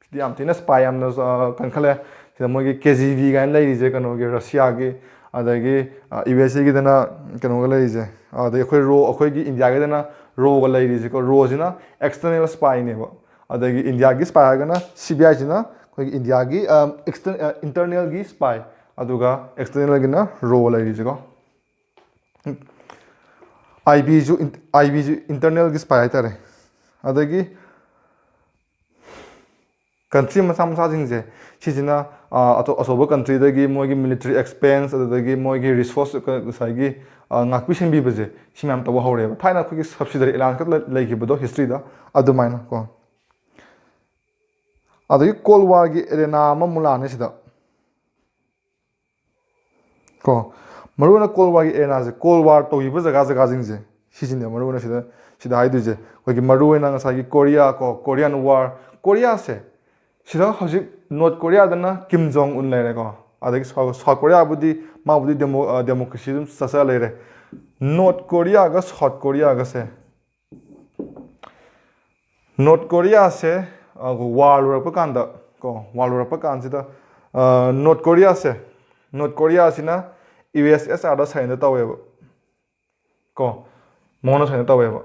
ꯁꯤꯗꯤ ꯌꯥꯝ ꯊꯤꯅ ꯁ꯭ꯄꯥꯏ ꯌꯥꯝꯅ, ꯑ, ꯀꯟꯈꯠꯂꯦ꯫ ꯁꯤꯗ ꯃꯣꯏꯒꯤ ꯀꯦ ꯖꯤ ꯕꯤ ꯀꯥꯏꯅ ꯂꯩꯔꯤꯁꯦ, ꯀꯩꯅꯣꯒꯤ, ꯔꯁꯤꯌꯥꯒꯤ, ꯑꯗꯒꯤ, ꯑ, ꯌꯨ ꯑꯦꯁ ꯑꯦꯒꯤꯗꯅ ꯀꯩꯅꯣꯒ ꯂꯩꯔꯤꯁꯦ, ꯑꯗꯒꯤ ꯑꯩꯈꯣꯏ ꯔꯣ, ꯑꯩꯈꯣꯏꯒꯤ ꯏꯟꯗꯤꯌꯥꯒꯤꯗꯅ ꯔꯣꯒ ꯂꯩꯔꯤꯁꯦꯀꯣ꯫ ꯔꯣꯁꯤꯅ ꯑꯦꯛꯁꯇꯔꯅꯦꯜ ꯁ꯭ꯄꯥꯏꯅꯦꯕ꯫ ꯑꯗꯒꯤ ꯏꯟꯗꯤꯌꯥꯒꯤ ꯁ꯭ꯄꯥꯏ ꯍꯥꯏꯔꯒꯅ ꯁꯤ ꯕꯤ ꯑꯥꯏꯁꯤꯅ ꯑꯩꯈꯣꯏꯒꯤ ꯏꯟꯗꯤꯌꯥꯒꯤ, ꯑ, ꯑꯦꯛꯁꯇꯔ-, ꯑ, ꯏꯟꯇꯔꯅꯦꯜꯒꯤ ꯁ꯭ꯄꯥꯏ, ꯑꯗꯨꯒ ꯑꯦꯛꯁꯇꯔꯅꯦꯜꯒꯤꯅ ꯔꯣ ꯂꯩꯔꯤꯁꯦꯀꯣ꯫ ꯑꯥꯏ ꯕꯤꯁꯨ ꯏꯟ-, ꯑꯥꯏ ꯕꯤꯁꯨ ꯏꯟꯇꯔꯅꯦꯜꯒꯤ ꯁ꯭ꯄꯥꯏ ꯍꯥꯏꯇꯥꯔꯦ꯫ ꯑꯗꯒꯤ ꯀꯟꯇ꯭ꯔꯤ ꯃꯆꯥ ꯃꯆꯥꯁꯤꯡꯁꯦ, ꯁꯤꯁꯤꯅ, ꯑ, ꯑꯇꯣꯞ-, ꯑꯆꯧꯕ ꯀꯟꯇ꯭ꯔꯤꯗꯒꯤ ꯃꯣꯏꯒꯤ ꯃꯤꯂꯤꯇꯔꯤ ꯑꯦꯛꯁꯄꯦꯟꯁ, ꯑꯗꯨꯗꯒꯤ ꯃꯣꯏꯒꯤ ꯔꯤꯁꯣꯔꯁ, ꯀ-, ꯉꯁꯥꯏꯒꯤ, ꯑ, ꯉꯥꯛꯄꯤ ꯁꯦꯟꯕꯤꯕꯁꯦ, ꯁꯤ ꯃꯌꯥꯝ ꯇꯧꯕ ꯍꯧꯔꯦꯕ꯫ ꯊꯥꯏꯅ ꯑꯩꯈꯣꯏꯒꯤ ꯁꯕꯁꯤꯗꯔꯤ ꯑꯦꯂꯥꯏꯟꯁꯀ ꯂꯩ-, ꯂꯩꯈꯤꯕꯗꯣ ꯍꯤꯁꯇ꯭ꯔꯤꯗ, ꯑꯗꯨꯃꯥꯏꯅ ꯀꯣ꯫ ꯑꯗꯒꯤ ꯀꯣꯜ ꯋꯥꯔꯒꯤ ꯑꯦꯔꯦꯅꯥ ꯑꯃꯃꯨꯛ ꯂꯥꯛꯑꯅꯤ ꯁꯤꯗ꯫ ꯀꯣ, ꯃꯔꯨꯑꯣꯏꯅ ꯀꯣꯜ ꯋꯥꯔꯒꯤ ꯑꯦꯔꯦꯅꯥꯁꯦ, ꯀꯣꯜ ꯋꯥꯔ ꯇꯧꯈꯤꯕ ꯖꯒꯥ ꯖꯒꯥꯁꯤꯡꯁꯦ, ꯁꯤꯁꯤꯅꯦ ꯃꯔꯨꯑꯣꯏꯅ ꯁꯤꯗ, ꯁꯤꯗ ꯍꯥꯏꯗꯣꯏꯁꯦ꯫ ꯑꯩꯈꯣꯏꯒꯤ ꯃꯔꯨꯑꯣꯏꯅ ꯉꯁꯥꯏꯒꯤ ꯀꯣꯔꯤꯌꯥ ꯀꯣ, ꯀꯣꯔꯤꯌꯥꯟ ꯋꯥꯔ, ꯀꯣꯔꯤꯌꯥꯁꯦ, ꯁꯤꯗ ꯍꯧꯖꯤꯛ ꯅꯣꯔꯠ ꯀꯣꯔꯤꯌꯥꯗꯅ ꯀꯤꯝ ꯖꯣꯡ ꯎꯟ ꯂꯩꯔꯦꯀꯣ, ꯑꯗꯒꯤ South Korea ꯕꯨꯗꯤ, ꯃꯥꯕꯨꯗꯤ ꯗꯦꯃꯣ ꯗꯦꯃꯣꯀ꯭ꯔꯦꯁꯤ ꯑꯗꯨꯝ ꯆꯠꯆ ꯂꯩꯔꯦ꯫ North Korea ꯒ South Korea ꯒꯁꯦ, North Korea ꯁꯦ ꯋꯥꯔ ꯂꯣꯏꯔꯛꯄ ꯀꯥꯟꯗ, ꯀꯣ, ꯋꯥꯔ ꯂꯣꯏꯔꯛꯄ ꯀꯥꯟꯁꯤꯗ, North Korea ꯁꯦ, North Korea ꯁꯤꯅ ꯌꯨ ꯑꯦꯁ ꯑꯦꯁ ꯑꯥꯔꯗ ꯁꯔꯦꯟꯗꯔ ꯇꯧꯋꯦꯕ, ꯀꯣ, ꯃꯉꯣꯟꯗ ꯁꯔꯦꯟꯗꯔ ꯇꯧꯋꯦꯕ꯫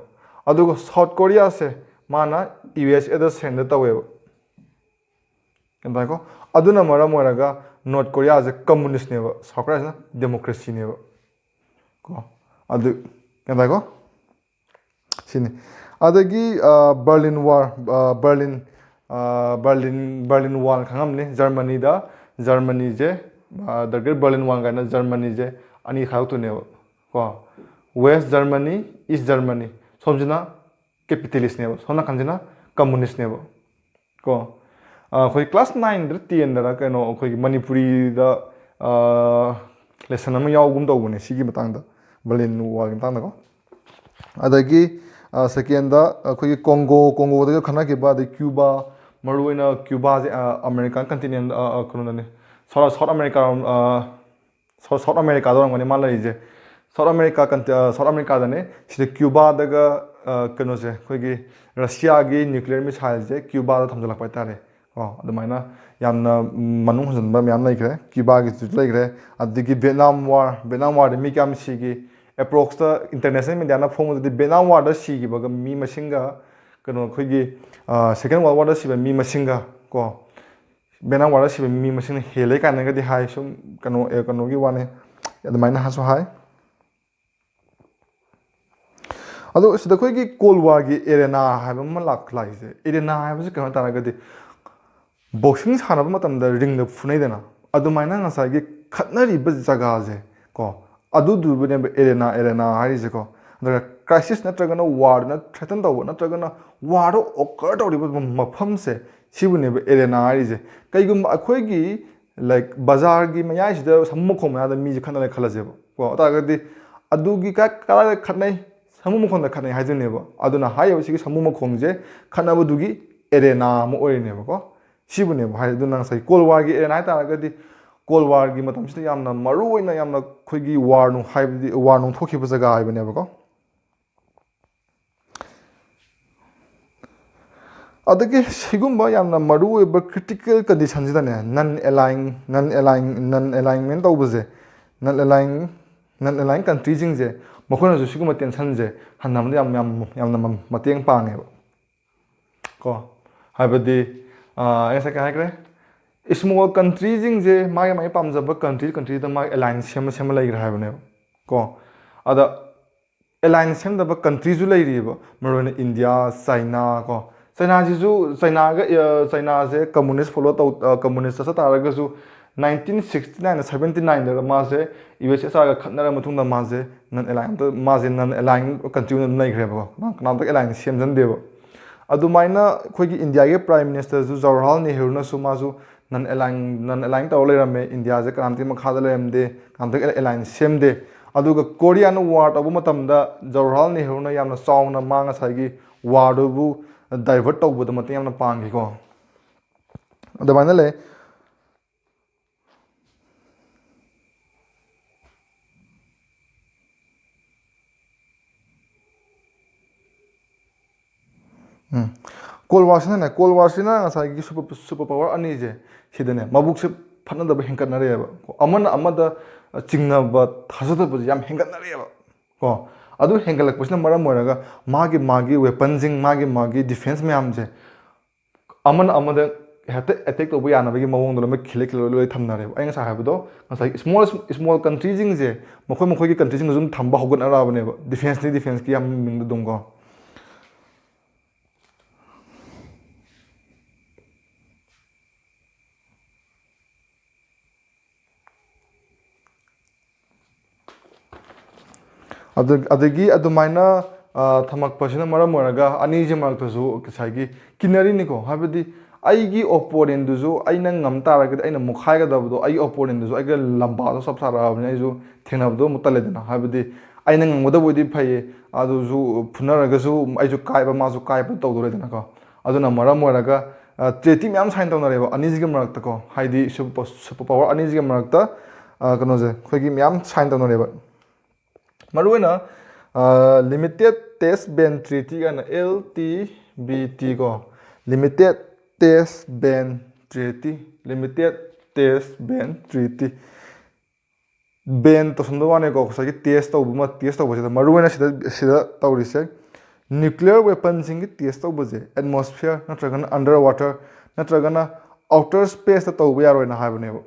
ꯑꯗꯨꯒ South Korea ꯁꯦ ꯃꯥꯅ ꯌꯨ ꯑꯦꯁ ꯑꯦꯗ ꯁꯔꯦꯟꯗꯔ ꯇꯧꯋꯦꯕ꯫ ꯒ꯭ꯌꯥꯟ ꯇꯥꯏꯀꯣ? ꯑꯗꯨꯅ ꯃꯔꯝ ꯑꯣꯏꯔꯒ North Korea ꯁꯦ ꯀꯝꯃꯨꯅꯤꯁꯅꯦꯕ, South Korea ꯁꯤꯅ ꯗꯦꯃꯣꯀ꯭ꯔꯦꯁꯤꯅꯦꯕ, ꯀꯣ꯫ ꯑꯗꯨ, ꯒ꯭ꯌꯥꯟ ꯇꯥꯏꯀꯣ? ꯁꯤꯅꯤ꯫ ꯑꯗꯒꯤ Berlin Wall, Berlin, Berlin, Berlin Wall ꯈꯪꯉꯝꯅꯤ꯫ ꯖꯔꯃꯅꯤꯗ, ꯖꯔꯃꯅꯤꯁꯦ, The Great Berlin Wall ꯀꯥꯏꯅ ꯖꯔꯃꯅꯤꯁꯦ ꯑꯅꯤ ꯈꯥꯏꯗꯣꯛꯇꯣꯏꯅꯦꯕ, ꯀꯣ꯫ West Germany, East Germany꯫ ꯁꯣꯝꯁꯤꯅ ꯀꯦꯄꯤꯇꯦꯂꯤꯁꯅꯦꯕ, ꯁꯣꯝ ꯅꯥꯀꯟꯁꯤꯅ ꯀꯝꯃꯨꯅꯤꯁꯅꯦꯕ, ꯀꯣ꯫ ꯑꯩꯈꯣꯏ ꯀ꯭ꯂꯥꯁ ꯅꯥꯏꯟꯗꯔ ꯇꯦꯟꯗꯔ ꯀꯩꯅꯣ, ꯑꯩꯈꯣꯏꯒꯤ ꯃꯅꯤꯄꯨꯔꯤꯗ ꯂꯦꯁꯟ ꯑꯃ ꯌꯥꯎꯒꯨꯝ ꯇꯧꯕꯅꯦ ꯁꯤꯒꯤ ꯃꯇꯥꯡꯗ, ꯕꯔꯂꯤꯟ ꯋꯥꯜꯒꯤ ꯃꯇꯥꯡꯗꯀꯣ꯫ ꯑꯗꯒꯤ ꯁꯦꯀꯦꯟꯗ ꯑꯩꯈꯣꯏꯒꯤ ꯀꯣꯡꯒꯣ, ꯀꯣꯡꯒꯣꯗꯒ ꯈꯠꯅꯈꯤꯕ, ꯑꯗꯩ ꯀ꯭ꯌꯨꯕꯥ, ꯃꯔꯨꯑꯣꯏꯅ ꯀ꯭ꯌꯨꯕꯥꯁꯦ ꯑꯃꯦꯔꯤꯀꯥꯟ ꯀꯟꯇꯤꯅꯦꯟ, ꯀꯩꯅꯣꯗꯅꯤ, ꯁꯥꯎꯠ, ꯁꯥꯎꯠ ꯑꯃꯦꯔꯤꯀꯥ, ꯁꯥꯎꯠ ꯑꯃꯦꯔꯤꯀꯥꯗ ꯑꯣꯏꯔꯝꯒꯅꯤ ꯃꯥ ꯂꯩꯔꯤꯁꯦ꯫ ꯁꯥꯎꯠ ꯑꯃꯦꯔꯤꯀꯥ ꯀꯟꯇꯤ-, ꯁꯥꯎꯠ ꯑꯃꯦꯔꯤꯀꯥꯗꯅꯦ꯫ ꯁꯤꯗ ꯀ꯭ꯌꯨꯕꯥꯗꯒ, ꯀꯩꯅꯣꯁꯦ, ꯑꯩꯈꯣꯏꯒꯤ ꯔꯁꯤꯌꯥꯒꯤ ꯅ꯭ꯌꯨꯀ꯭ꯂꯤꯌꯔ ꯃꯤꯁꯥꯏꯜꯁꯦ ꯀ꯭ꯌꯨꯕꯥꯗ ꯊꯝꯖꯤꯜꯂꯛꯄ ꯍꯥꯏꯇꯥꯔꯦ꯫ ꯀꯣ, ꯑꯗꯨꯃꯥꯏꯅ ꯌꯥꯝꯅ ꯃꯅꯨꯡ ꯍꯟꯖꯤꯟꯕ ꯃꯌꯥꯝ ꯂꯩꯈ꯭ꯔꯦ꯫ ꯀ꯭ꯌꯨꯕꯥꯒꯤꯁꯨ ꯂꯩꯈ꯭ꯔꯦ꯫ ꯑꯗꯒꯤ ꯚꯤꯌꯦꯠꯅꯥꯝ ꯋꯥꯔ, ꯚꯤꯌꯦꯠꯅꯥꯝ ꯋꯥꯔꯗ ꯃꯤ ꯀꯌꯥꯝ ꯁꯤꯈꯤ? ꯑꯦꯄ꯭ꯔꯣꯛꯁꯇ ꯏꯟꯇꯔꯅꯦꯁꯅꯦꯜ ꯃꯦꯗꯤꯌꯥꯅ ꯐꯣꯡꯕꯗꯗꯤ ꯚꯤꯌꯦꯠꯅꯥꯝ ꯋꯥꯔꯗ ꯁꯤꯈꯤꯕꯒ ꯃꯤ ꯃꯁꯤꯡꯒ, ꯀꯩꯅꯣ, ꯑꯩꯈꯣꯏꯒꯤ ꯁꯦꯀꯦꯟ ꯋꯥꯔꯜ ꯋꯥꯔꯗ ꯁꯤꯕ ꯃꯤ ꯃꯁꯤꯡꯒ, ꯀꯣ, ꯚꯤꯌꯦꯠꯅꯥꯝ ꯋꯥꯔꯗ ꯁꯤꯕ ꯃꯤ ꯃꯁꯤꯡꯅ ꯍꯦꯜꯂꯦ ꯀꯥꯏꯅꯒꯗꯤ ꯍꯥꯏ꯫ ꯁꯨꯝ ꯀꯩꯅꯣ, ꯑꯦ, ꯀꯩꯅꯣꯒꯤ ꯋꯥꯅꯤ, ꯑꯗꯨꯃꯥꯏꯅꯁꯨ ꯍꯥꯏ꯫ ꯑꯗꯣ ꯁꯤꯗ ꯑꯩꯈꯣꯏꯒꯤ ꯀꯣꯜ ꯋꯥꯔꯒꯤ ꯑꯦꯔꯦꯅꯥ ꯍꯥꯏꯕ ꯑꯃ ꯂꯥꯛ-, ꯂꯥꯛꯏꯁꯦ, ꯑꯦꯔꯦꯅꯥ ꯍꯥꯏꯕꯁꯤ ꯀꯩꯅꯣ ꯍꯥꯏ ꯇꯥꯔꯒꯗꯤ, ꯕꯣꯛꯁꯤꯡ ꯁꯥꯟꯅꯕ ꯃꯇꯝꯗ ꯔꯤꯡꯗ ꯐꯨꯅꯩꯗꯅ, ꯑꯗꯨꯃꯥꯏꯅ ꯉꯁꯥꯏꯒꯤ ꯈꯠꯅꯔꯤꯕ ꯖꯒꯥꯁꯦ, ꯀꯣ, ꯑꯗꯨꯗꯨꯕꯨꯅꯦꯕ ꯑꯦꯔꯦꯅꯥ, ꯑꯦꯔꯦꯅꯥ ꯍꯥꯏꯔꯤꯁꯦꯀꯣ꯫ ꯑꯗꯨꯒ ꯀ꯭ꯔꯥꯏꯁꯤꯁ ꯅꯠꯇ꯭ꯔꯒꯅ ꯋꯥꯔꯗꯨꯅ ꯊ꯭ꯔꯦꯇꯟ ꯇꯧꯕ ꯅꯠꯇ꯭ꯔꯒꯅ ꯋꯥꯔꯗꯣ ꯑꯣꯀꯔ ꯇꯧꯔꯤꯕ ꯃꯐꯝꯁꯦ, ꯁꯤꯕꯨꯅꯦꯕ ꯑꯦꯔꯦꯅꯥ ꯍꯥꯏꯔꯤꯁꯦ꯫ ꯀꯩꯒꯨꯝꯕ ꯑꯩꯈꯣꯏꯒꯤ, ꯂꯥꯏꯛ, ꯕꯖꯥꯔꯒꯤ ꯃꯌꯥꯏꯁꯤꯗ ꯁꯃꯨ ꯃꯈꯣꯡ ꯃꯌꯥꯗ ꯃꯤꯁꯦ ꯈꯠꯅꯔꯦ ꯈꯜꯂꯁꯦꯕ, ꯀꯣ꯫ ꯑꯗꯨ ꯇꯥꯔꯒꯗꯤ ꯑꯗꯨꯒꯤ ꯀ-, ꯀꯗꯥꯏꯗ ꯈꯠꯅꯩ? ꯁꯃꯨ ꯃꯈꯣꯡꯗ ꯈꯠꯅꯩ ꯍꯥꯏꯗꯣꯏꯅꯦꯕ꯫ ꯑꯗꯨꯅ ꯍꯥꯏꯔꯤꯕ ꯁꯤꯒꯤ ꯁꯃꯨ ꯃꯈꯣꯡꯁꯦ ꯈꯠꯅꯕꯗꯨꯒꯤ ꯑꯦꯔꯦꯅꯥ ꯑꯃ ꯑꯣꯏꯔꯤꯅꯦꯕꯀꯣ꯫ ꯁꯤꯕꯨꯅꯦꯕ ꯍꯥꯏ꯫ ꯑꯗꯨꯅ ꯉꯁꯥꯏ ꯀꯣꯜ ꯋꯥꯔꯒꯤ ꯑꯦꯔꯦꯅꯥ ꯍꯥꯏ ꯇꯥꯔꯒꯗꯤ ꯀꯣꯜ ꯋꯥꯔꯒꯤ ꯃꯇꯝꯁꯤꯗ ꯌꯥꯝꯅ ꯃꯔꯨ ꯑꯣꯏꯅ ꯌꯥꯝꯅ ꯑꯩꯈꯣꯏꯒꯤ ꯋꯥꯔ ꯅꯨꯡ ꯍꯥꯏꯕꯗꯤ ꯋꯥꯔ ꯅꯨꯡ ꯊꯣꯛꯈꯤꯕ ꯖꯒꯥ ꯍꯥꯏꯕꯅꯦꯕꯀꯣ꯫ ꯑꯗꯒꯤ ꯁꯤꯒꯨꯝꯕ ꯌꯥꯝꯅ ꯃꯔꯨ ꯑꯣꯏꯕ ꯀ꯭ꯔꯤꯇꯤꯀꯦꯜ ꯀꯟꯗꯤꯁꯟꯁꯤꯗꯅꯦ, ꯅꯟ ꯑꯦꯂꯥꯏꯟ ꯅꯟ ꯑꯦꯂꯥꯏꯟ ꯅꯟ ꯑꯦꯂꯥꯏꯟꯃꯦꯟ ꯇꯧꯕꯁꯦ, ꯅꯟ ꯑꯦꯂꯥꯏꯟ ꯅꯟ ꯑꯦꯂꯥꯏꯟ ꯀꯟꯇ꯭ꯔꯤꯁꯤꯡꯁꯦ, ꯃꯈꯣꯏꯅꯁꯨ ꯁꯤꯒꯨꯝꯕ ꯇꯦꯟꯁꯟꯁꯦ ꯍꯟꯊꯕꯗ ꯌꯥꯝ ꯌꯥꯝ ꯌꯥꯝꯅ ꯃꯇꯦꯡ ꯄꯥꯡꯉꯦꯕ꯫ ꯀꯣ ꯍꯥꯏꯕꯗꯤ ꯑꯩ ꯉꯁꯥꯏ ꯀꯩ ꯍꯥꯏꯈ꯭ꯔꯦ? ꯏꯁꯃꯣꯜ ꯀꯟꯇ꯭ꯔꯤꯁꯤꯡꯁꯦ ꯃꯥꯒꯤ ꯃꯥꯒꯤ ꯄꯥꯝꯖꯕ ꯀꯟꯇ꯭ꯔꯤ ꯀꯟꯇ꯭ꯔꯤꯗ ꯃꯥꯒꯤ ꯑꯦꯂꯥꯏꯟꯁ ꯁꯦꯝꯃ ꯁꯦꯝꯃ ꯂꯩꯈ꯭ꯔꯦ ꯍꯥꯏꯕꯅꯦꯕ꯫ ꯀꯣ ꯑꯗ ꯑꯦꯂꯥꯏꯟꯁ ꯁꯦꯝꯗꯕ ꯀꯟꯇ꯭ꯔꯤꯁꯨ ꯂꯩꯔꯤꯑꯕ, ꯃꯔꯨꯑꯣꯏꯅ ꯏꯟꯗꯤꯌꯥ, ꯆꯥꯏꯅꯥ꯫ ꯀꯣ ꯆꯥꯏꯅꯥꯁꯤꯁꯨ, ꯆꯥꯏꯅꯥꯒ ꯆꯥꯏꯅꯥꯁꯦ ꯀꯝꯃꯨꯅꯤꯁ ꯐꯣꯂꯣ ꯇꯧ ꯀꯝꯃꯨꯅꯤꯁ ꯆꯠꯆ ꯇꯥꯔꯒꯁꯨ, ꯅꯥꯏꯟꯇꯤꯟ ꯁꯤꯛꯁꯇꯤ ꯅꯥꯏꯟꯗ ꯁꯕꯦꯟꯇꯤ ꯅꯥꯏꯟꯗ ꯃꯥꯁꯦ ꯌꯨ ꯑꯦꯁ ꯑꯦꯁ ꯑꯥꯔꯒ ꯈꯠꯅꯔ ꯃꯇꯨꯡꯗ ꯃꯥꯁꯦ ꯅꯟ ꯑꯦꯂꯥꯏꯟ ꯑꯝꯇ ꯃꯥꯁꯦ ꯅꯟ ꯑꯦꯂꯥꯏꯟ ꯀꯟꯇ꯭ꯔꯤ ꯑꯣꯏꯅ ꯑꯗꯨꯝ ꯂꯩꯈ꯭ꯔꯦꯕꯀꯣ꯫ ꯃꯥ ꯀꯅꯥꯝꯇ ꯑꯦꯂꯥꯏꯟ ꯁꯦꯝꯖꯟꯗꯦꯕ꯫ ꯑꯗꯨꯃꯥꯏꯅ ꯑꯩꯈꯣꯏꯒꯤ ꯏꯟꯗꯤꯌꯥꯒꯤ ꯄ꯭ꯔꯥꯏꯝ ꯃꯤꯅꯤꯁꯇꯔꯁꯨ ꯖꯋꯥꯍꯔꯂꯥꯜ ꯅꯦꯍꯔꯨꯅꯁꯨ ꯃꯥꯁꯨ ꯅꯟ ꯑꯦꯂꯥꯏꯟ ꯅꯟ ꯑꯦꯂꯥꯏꯟ ꯇꯧꯔ ꯂꯩꯔꯝꯃꯦ꯫ ꯏꯟꯗꯤꯌꯥꯁꯦ ꯀꯅꯥꯝꯇꯒꯤ ꯃꯈꯥꯗ ꯂꯩꯔꯝꯗꯦ, ꯀꯅꯥꯝꯇꯒꯤ ꯑꯦꯂꯥꯏꯟ ꯁꯦꯝꯗꯦ꯫ ꯑꯗꯨꯒ ꯀꯣꯔꯤꯌꯥꯅ ꯋꯥꯔ ꯇꯧꯕ ꯃꯇꯝꯗ ꯖꯋꯥꯍꯔꯂꯥꯜ ꯅꯦꯍꯔꯨꯅ ꯌꯥꯝꯅ ꯆꯥꯎꯅ ꯃꯥ ꯉꯁꯥꯏꯒꯤ ꯋꯥꯔꯗꯨꯕꯨ ꯗꯥꯏꯚꯔꯠ ꯇꯧꯕꯗ ꯃꯇꯦꯡ ꯌꯥꯝꯅ ꯄꯥꯡꯈꯤꯀꯣ꯫ ꯑꯗꯨꯃꯥꯏꯅ ꯂꯩ꯫ ꯎꯝ꯫ ꯀꯣꯜ ꯋꯥꯔꯁꯤꯅꯅꯦ, ꯀꯣꯜ ꯋꯥꯔꯁꯤꯅ ꯉꯁꯥꯏꯒꯤ ꯁꯨꯄꯔ ꯁꯨꯄꯔ ꯄꯥꯋꯔ ꯑꯅꯤꯁꯦ ꯁꯤꯗꯅꯦ ꯃꯕꯨꯛꯁꯦ ꯐꯠꯅꯗꯕ ꯍꯦꯟꯒꯠꯅꯔꯦꯕ꯫ ꯑꯃꯅ ꯑꯃꯗ ꯆꯤꯡꯅꯕ, ꯊꯥꯖꯗꯕꯁꯦ ꯌꯥꯝ ꯍꯦꯟꯒꯠꯅꯔꯦꯕ꯫ ꯀꯣ ꯑꯗꯨ ꯍꯦꯟꯒꯠꯂꯛꯄꯁꯤꯅ ꯃꯔꯝ ꯑꯣꯏꯔꯒ ꯃꯥꯒꯤ ꯃꯥꯒꯤ ꯋꯦꯄꯟꯁꯤꯡ, ꯃꯥꯒꯤ ꯃꯥꯒꯤ ꯗꯤꯐꯦꯟꯁ ꯃꯌꯥꯝꯁꯦ ꯑꯃꯅ ꯑꯃꯗ ꯍꯦꯛꯇ ꯑꯦꯇꯦꯛ ꯇꯧꯕ ꯌꯥꯅꯕꯒꯤ ꯃꯑꯣꯡꯗ ꯂꯣꯏꯅꯃꯛ ꯈꯤꯜꯂ ꯈꯤꯜꯂ ꯂꯣꯏ ꯊꯝꯅꯔꯦꯕ꯫ ꯑꯩ ꯉꯁꯥꯏ ꯍꯥꯏꯕꯗꯣ, ꯉꯁꯥꯏ ꯏꯁꯃꯣꯜ ꯏꯁꯃꯣꯜ ꯀꯟꯇ꯭ꯔꯤꯁꯤꯡꯁꯦ ꯃꯈꯣꯏ ꯃꯈꯣꯏꯒꯤ ꯀꯟꯇ꯭ꯔꯤꯁꯤꯡꯗꯁꯨ ꯑꯗꯨꯝ ꯊꯝꯕ ꯍꯧꯒꯠꯅꯔꯛꯑꯕꯅꯦꯕ, ꯗꯤꯐꯦꯟꯁꯅꯤ ꯗꯤꯐꯦꯟꯁꯀꯤ ꯌꯥꯝ ꯃꯤꯡꯗ ꯑꯗꯨꯝ ꯀꯣ꯫ ꯑꯗꯨ-, ꯑꯗꯒꯤ ꯑꯗꯨꯃꯥꯏꯅ, ꯑ, ꯊꯝꯃꯛꯄꯁꯤꯅ ꯃꯔꯝ ꯑꯣꯏꯔꯒ ꯑꯅꯤꯁꯤ ꯃꯔꯛꯇꯁꯨ ꯉꯁꯥꯏꯒꯤ ꯀꯤꯟꯅꯔꯤꯅꯤꯀꯣ꯫ ꯍꯥꯏꯕꯗꯤ ꯑꯩꯒꯤ ꯑꯣꯄꯣꯅꯦꯟꯗꯨꯁꯨ ꯑꯩꯅ ꯉꯝ ꯇꯥꯔꯒꯗꯤ ꯑꯩꯅ ꯃꯨꯛꯈꯥꯏꯒꯗꯕꯗꯣ, ꯑꯩꯒꯤ ꯑꯣꯄꯣꯅꯦꯟꯗꯨꯁꯨ ꯑꯩꯒ ꯂꯝꯕꯥꯗꯣ ꯆꯞ ꯆꯥꯔꯛꯑꯕꯅꯤꯅ ꯑꯩꯁꯨ ꯊꯦꯡꯅꯕꯗꯣ ꯑꯃꯨꯛ ꯇꯜꯂꯦꯗꯅ꯫ ꯍꯥꯏꯕꯗꯤ ꯑꯩꯅ ꯉꯝꯒꯗꯕ ꯑꯣꯏꯗꯤ ꯐꯩꯌꯦ, ꯑꯗꯨꯁꯨ ꯐꯨꯅꯔꯒꯁꯨ ꯑꯩꯁꯨ ꯀꯥꯏꯕ ꯃꯥꯁꯨ ꯀꯥꯏꯕ ꯇꯧꯗꯣꯔꯦꯗꯅꯀꯣ꯫ ꯑꯗꯨꯅ ꯃꯔꯝ ꯑꯣꯏꯔꯒ ꯇ꯭ꯔꯤꯇꯤ ꯃꯌꯥꯝ ꯁꯥꯏꯟ ꯇꯧꯅꯔꯦꯕ ꯑꯅꯤꯁꯤꯒꯤ ꯃꯔꯛꯇꯀꯣ, ꯍꯥꯏꯗꯤ ꯁꯨꯄꯔ ꯄꯋꯥꯔ ꯑꯅꯤꯁꯤꯒꯤ ꯃꯔꯛꯇ ꯀꯩꯅꯣꯁꯦ ꯑꯩꯈꯣꯏꯒꯤ ꯃꯌꯥꯝ ꯁꯥꯏꯟ ꯇꯧꯅꯔꯦꯕ꯫ ꯃꯔꯨꯑꯣꯏꯅ ꯂꯤꯃꯤꯇꯦꯠ ꯇꯦꯁ ꯕꯦꯟ ꯇ꯭ꯔꯤꯇꯤ ꯀꯥꯏꯅ, ꯑꯦꯜ ꯇꯤ ꯕꯤ ꯇꯤ ꯀꯣ, ꯂꯤꯃꯤꯇꯦꯠ ꯇꯦꯁ ꯕꯦꯟ ꯇ꯭ꯔꯤꯇꯤ, ꯂꯤꯃꯤꯇꯦꯠ ꯇꯦꯁ ꯕꯦꯟ ꯇ꯭ꯔꯤꯇꯤ꯫ ꯕꯦꯟ ꯇꯧꯁꯟꯕ ꯋꯥꯅꯤꯀꯣ, ꯉꯁꯥꯏꯒꯤ ꯇꯦꯁ ꯇꯧꯕ ꯑꯃ, ꯇꯦꯁ ꯇꯧꯕꯁꯤꯗ ꯃꯔꯨꯑꯣꯏꯅ ꯁꯤꯗ ꯁꯤꯗ ꯇꯧꯔꯤꯁꯦ, ꯅ꯭ꯌꯨꯀ꯭ꯂꯤꯌꯔ ꯋꯦꯄꯟꯁꯤꯡꯒꯤ ꯇꯦꯁ ꯇꯧꯕꯁꯦ ꯑꯦꯠꯃꯣꯁꯐꯤꯌꯔ ꯅꯠꯇ꯭ꯔꯒꯅ ꯑꯟꯗꯔ ꯋꯥꯇꯔ ꯅꯠꯇ꯭ꯔꯒꯅ ꯑꯥꯎꯇꯔ ꯁ꯭ꯄꯦꯁꯇ ꯇꯧꯕ ꯌꯥꯔꯣꯏꯅ ꯍꯥꯏꯕꯅꯦꯕ꯫